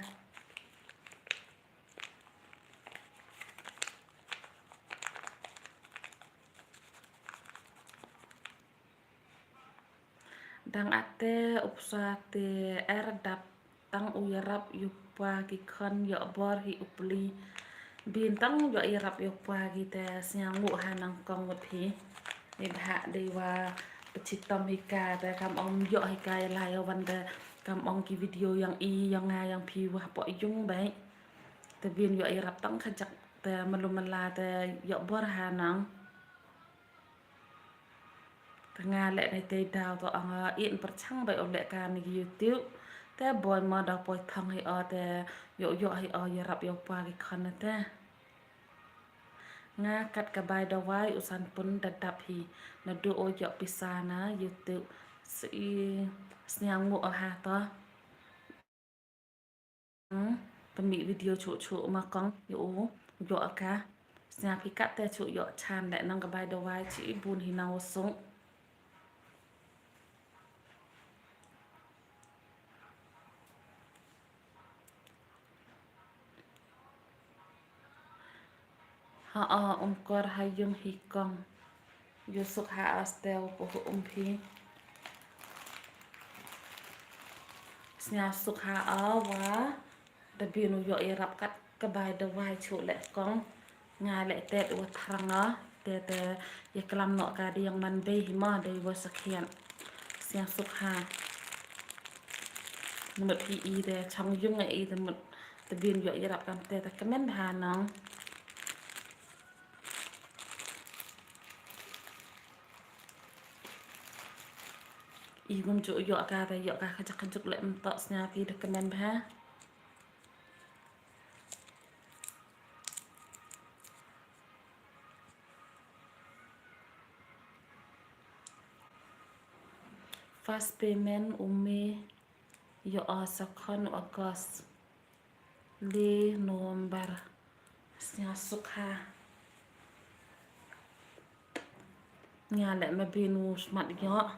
Dang ate upsa te er dap tang u yarap yu pa ki khon yo bor hi upli. Bin tang yo yarap yu pa ki te sniang ngu ha nang kong wat hi. Ni bha dei wa pechitom hi ka te kam ong yo hi ka ya la yo wan te kam ong ki video yang i yang nga yang phi wa po yung bai. Te bin yo yarap tang khajak Te malu mala te ïoh bor ha nang. Te nga leh na te daw to anga in pyrchang bai u leh ka ni YouTube. Te boi ma da poi thang hi o te ïoh ïoh hi o ïarap ïoh pa ki khon na te. Nga kat ka bai dawai u san pun da dap hi. Na du o ïoh pisa na YouTube. Si sniang mu o ha to. Hmm, pynmih video chuh chuh ma kong ïa u, ïoh ka. Sñiaw phi kat te chuh ïoh chan leh nang ka bai dawai chi bun hi nang u suk. Ha o, um kor ha yung hi kong. Ïoh suk ha o stew ko um phi. Sñiaw suk ha o wa da bin u ïoh ïarap kat ka bai dawai chuh leh kong. Nga leh te u thrang o te te ïa klam noh ka diang man bei hi ma dei wa sakhian. Sñiaw suk ha. Mut phi i te chong yung i te mut te bin ïoh ïarap kam te te kmen bha nang. I gum ju ïoh ka te ïoh ka khajuk khajuk leh mtok sñiaw phi te kmen bha. First payment u May ïoh o sa khon August. Le November. Sñiaw suk ha. Nga leh ma bin u smat ïoh.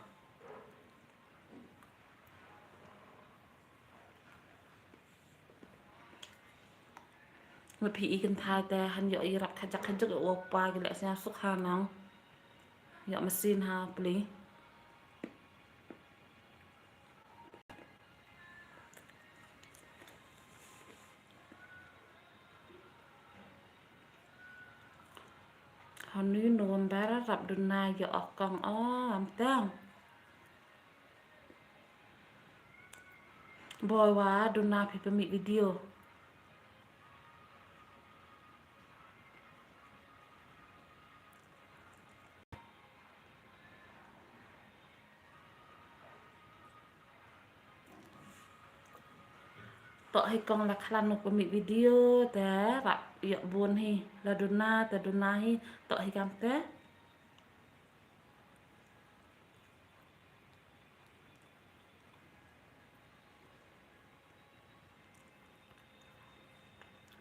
Mut phi i kynthai te han ïoh ïarap khajuk khajuk ïoh u pa ki leh sñiaw suk ha nang. Ïoh masin ha pli. Hanu November rap duna ïoh o kong o am tang. Boi wa duna phi pynmih video. Toh hi kong la khlan u pynmih video te rap ïoh bun hi la duna te duna hi toh hi kam te.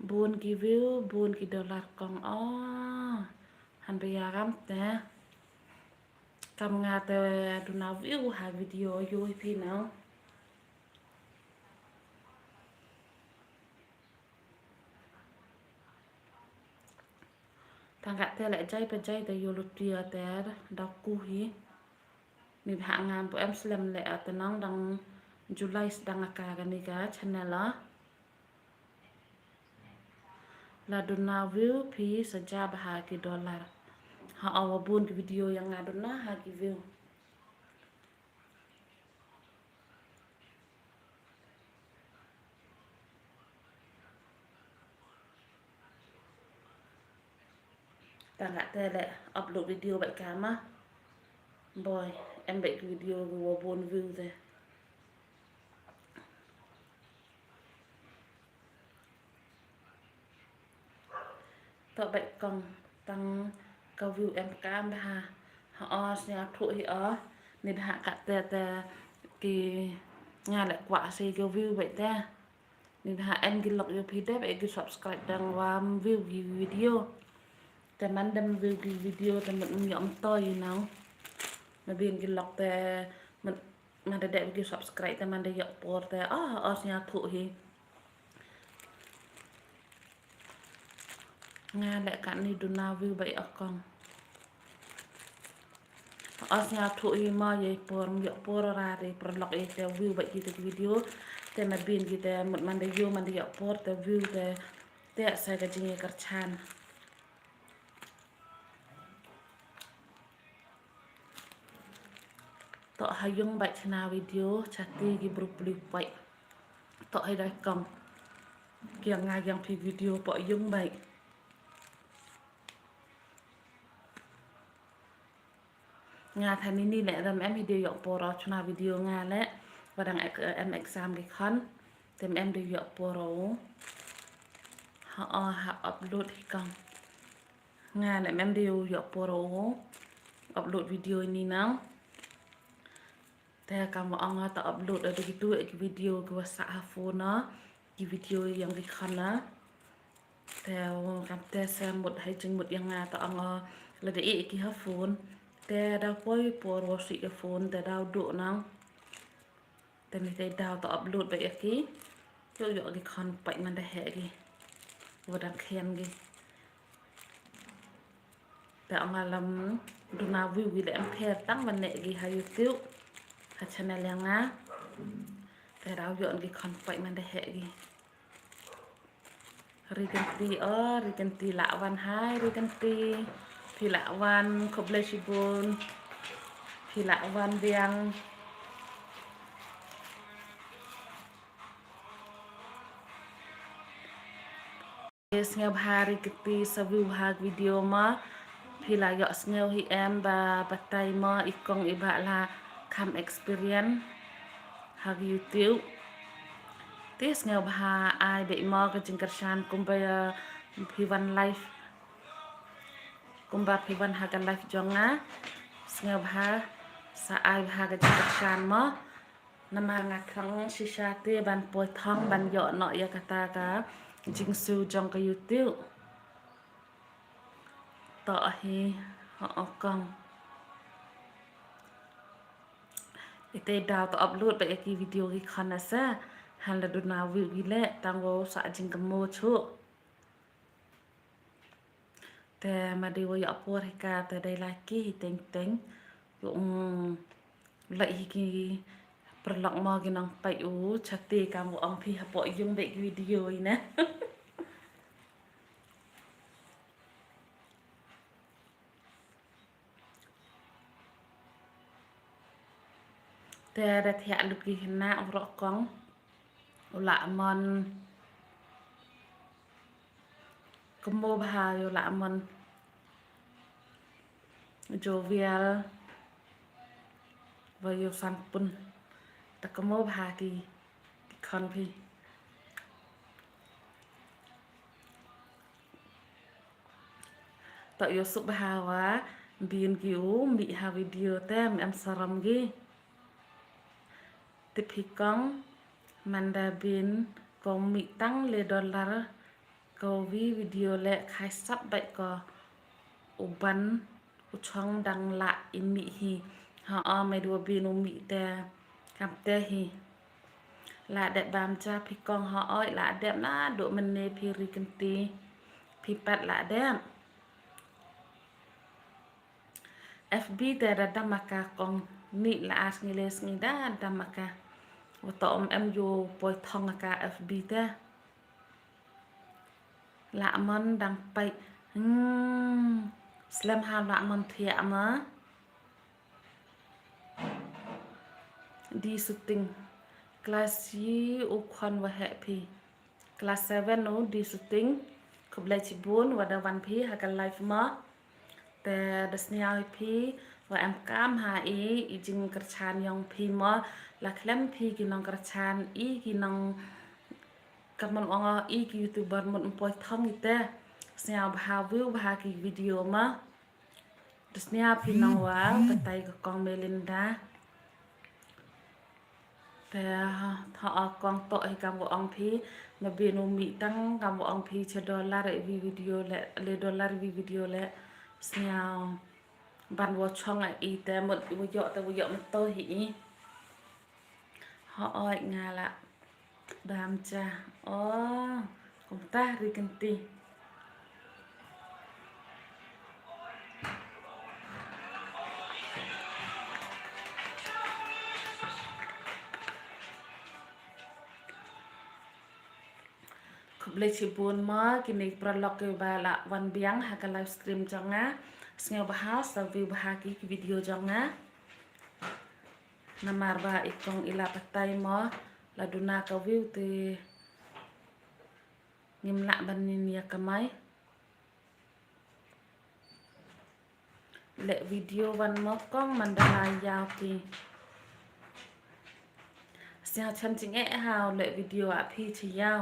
Bun ki view, bun ki dollar kong o. Han ba ïa kam te. Kam nga te duna view ha video ïoh hi phi nang. Tang ka te leh jai pa jai te ïoh lut ïa te da ku hi. Ni bha ngam pu em slem leh a te nang dang July sdang ka kani ka channel a. La duna view phi sa ja bha ki dollar. Ha awa bun ki video ïa nga duna ha ki view. Tang ka te leh upload video bad kama. Boi, em bad ki video ki wa bun view te. Toh bad kong tang ka view em kam bha. Ha o sñiaw thuh hi o. Ni bha ka te te ki nga leh kwah si ka view bad te. Ni bha en ki lok ïoh phi dep e ki subscribe dang wa view ki video. Te man dem view ki video te mut ym ïoh ym toi nang. Ma bin ki lok te mut man da dep ki subscribe te man da ïoh por te o o sñiaw thuh hi. Nga leh ka ni duna view bad o kong. Os nga thuh hi ma ïa por ïa por ra ri por lok ïa te view bad ki te video. Te ma bin ki te mut man da ïoh man da ïa por te view te te sa ka jingïakyrchan. Toh ha yung bad chna video chati ki bru pli pai. Toh ha dai kong. Kiang nga kiang phi video po yung bad. Nga than ini leh da mem hi dei ïoh poro chuna video nga leh. Ba dang ek-, em exam ki khon. Te mem dei ïoh poro. Ha, ha upload hi kong. Nga leh mem dei ïoh poro. Upload video ini nang. Te kam ong ta upload da kitu ki video ki wa sah ha phone na. Ki video ïong ki khon na. Te kam te sa mut hai jingmut ïa nga ta ong lada i ki ha phone. Te da poi por wa si ki phone te da du nang. Te ni te da ta upload ba ïa ki. Ïoh ïoh ki khon pait man da he ki. Wa dang khian ki. Te ong alam duna view wi le em pher tang man ne gi ha YouTube. Ha channel ïa nga. Te da ïoh ki khon pait man da he gi. Ri Kynti, oh, Ri Kynti la wan hai, Ri Kynti. Phi la wan, khublei shibun. Phi la wan biang. Sngewbha Ri Kynti sa view ha video ma. Phi la ïoh sngew hi em ba batai ma i kong i bah la kham experience ha YouTube. Te sngewbha ai beit ma ka jingkyrshan kumba phi wan live. Kumba phi wan ha ka live jong nga. Sngewbha sa ai bha ka jingkyrshan ma. Namar nga khlem shisha te ban poi thong ban ïoh noh ïa kata ka jingsiew jong ka YouTube. To ahi, ho kong. Ite daw to upload ba ïa ki video ki khon na sa. Han la duna view ki le tang wo sa jingkamo chu. Te ma dei wa ïoh por hi ka te dei la ki hi teng teng. Ïoh, mm, lai hi ki paralok mo ki nang pait u chate kam wa ong phi hapoh yung beit ki video i na. Te da thiah lut ki hna u roh kong. U la mon. Kamo bha ïa u la mon. Jovial. Wa ïa u Sanpun. Ta kamo bha ki, ki khon phi. To ïoh suk bha wa bin ki u mih ha video te em saram gi. Tip hi kong manda bin kong mih tang le dollar ko wi video le khai sap bait ko u ban u chong dang la i mih hi. Ha o me dua bin u mih te kam te hi. La dep bam cha phi kong ha oi la dep na du mene phi Ri Kynti. Phi pat la dep. F B te da dam ma ka kong ni la as ngi les ngi da dam ma ka. Wa to om em ïoh poi thong ka F B te. La mon dang pai. Hmm. Slem ha la mon thiah ma. Di shooting. Class yi u khon wa he phi. Class seven u di shooting. Khublei chibun wa da wan phi ha ka live ma. Te da sniaw i phi wa em kam ha i i jingkyrchan yong phi ma. La khlem phi ki nongkyrchan i ki nong Ka mon ong i ki YouTuber mon mpoi thong ite. Sniaw bha view bha ki video ma. Sniaw phi nong wa katai ka kong Melinda. Te tha a kong to hi kam ong phi ma bin u mi tang kam ong phi che dollar i video le le dollar i video le sniaw ban wo chong i te mut wo yo te wo yo mto hi i. Ho oi nga la. Bam cha. Oh, kumta ri kynti. Khublei chibun ma kine ki paralok kiba la wan biang ha ka live stream jong nga. Sngewbha sa view bha ki video jong nga. Namar ba i kong i la patai mo la duna ka view te ngim lah ban nin ïa kamai. Leh video wan mo kong man da la yaw phi. Sñiaw chem jingeh ha u leh video a phi chi yaw.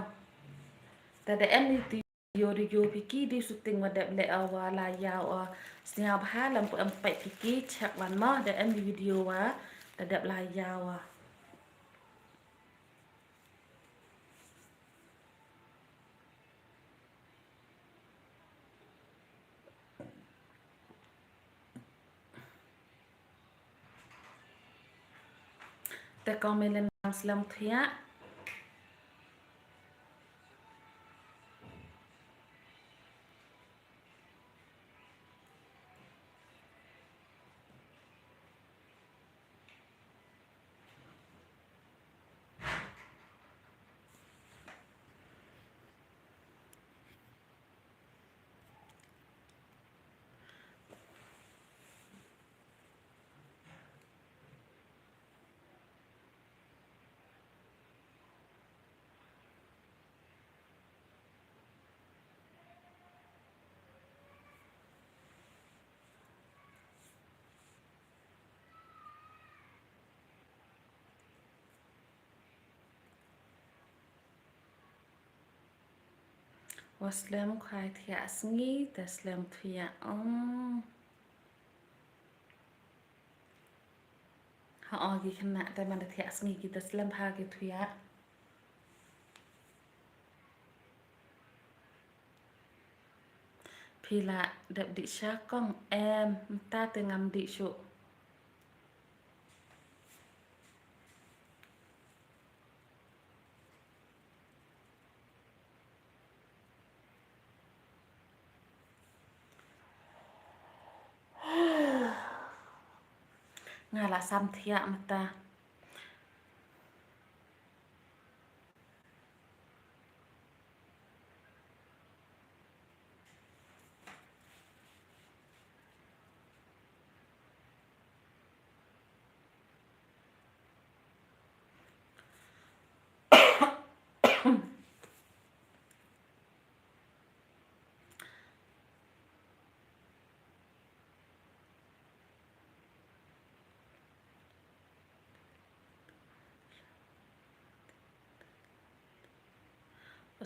Ta da em ni ti video ri yo phi ki di shooting wa dep leh o wa la yaw o. Sñiaw bha lem pu em pait phi ki check wan mo da em ni video wa da dep la yaw o. Te kong Melen nang slem thiah. Wa slem khai thiah sngi, te slem thiah ong. Ha o ki khynnah te man da thiah sngi ki te slem bha ki thiah. Phi la dep dih sha kong em, mynta te ngam dih shuh. Nga la sam thiah mynta.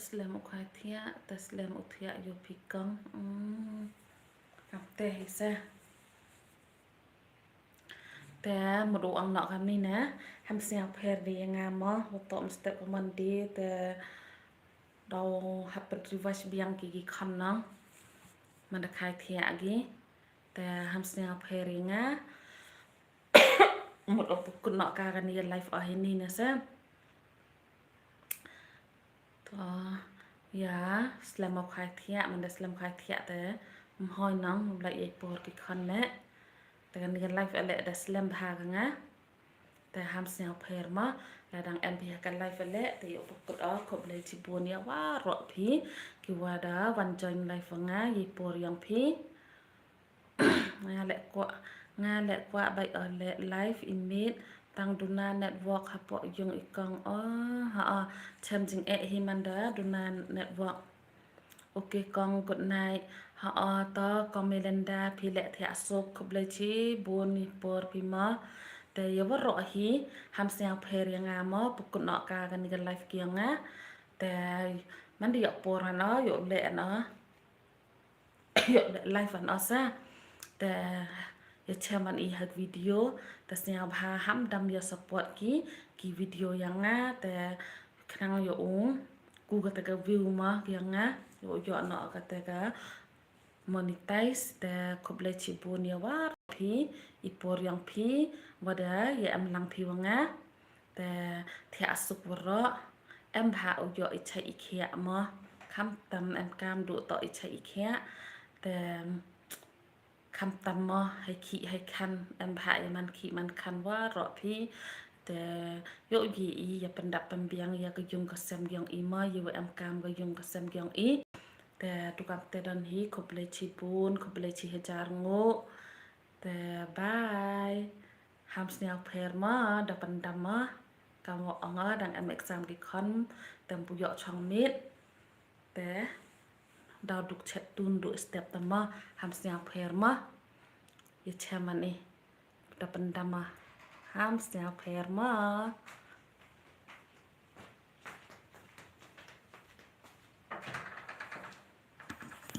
Slem u khai thiah, te slem u thiah yo phi kong. Hmm. Kam te hi sa. Te mut u ong noh kam ni na, ham sñiaw pher di nga mo, u toh mstep u man di, te daw hap pynrevise biang ki ki khon nong. Man da khai thiah gi, te ham sñiaw pher di nga. Mut u pukut noh ka kani ka live o hi ni na sa. To, ya, slem u khai thiah, man da slem khai thiah te, mhoi nong, mlai ei por ki khon ne. Te kani ka live ale da slem bha ka nga. Te ham sñiaw pher mo, la dang em phi ha ka live ale, te yow pukut o, khublei chibun ya waroh phi, ki wa da wan join live nga, ei por yong phi. Nga leh kwah, nga leh kwah bai o leh live i miet tang duna network hapoh yung i kong o, ha o, chem jingeh hi man da duna network. Ok kong, good night. Ha o to kong Melinda phi leh thiah suk, khublei chibun i por phi mo. Te ya waroh hi, ham sñiaw pher ya nga mo, pukut noh ka kani ka live ki yong nga. Te man da yoh por ano, yow leh ano. Yow leh live ano sa. Te ya chem man i ha video, te sñiaw bha ham dam ya support ki, ki video ya nga, te khnang yow ung, ku kata ka view mo ya nga, yow yoh noh kata ka monetize, te khublei chibun ya waroh phi, i por yong phi, wa da ya em lang phi wa nga. Te thiah suk waroh, em bha u yoh i chai i khiah mo. Kham tam em kam du toh i chai i khiah. Te kham tam mo, hai khih hai khan, em bha ya man khih man khan waroh phi. Te yow ye i ya pyndap pynbiang ya ka yung ka sem yong i mo, yow em kam ka yung ka sem yong i. Te tu kam te don hi, khublei chibun, khublei chi hajar nguh. Te bye. Ham sñiaw pher mo, da pyndam mo. Kam wa ong o, dang em exam ki khon, tem pu yoh chong miet. Te daw duk chet tun du step te mo, ham sñiaw pher mo. ïa cha mane. Kata pyndam ma. Ham sñiaw pher ma.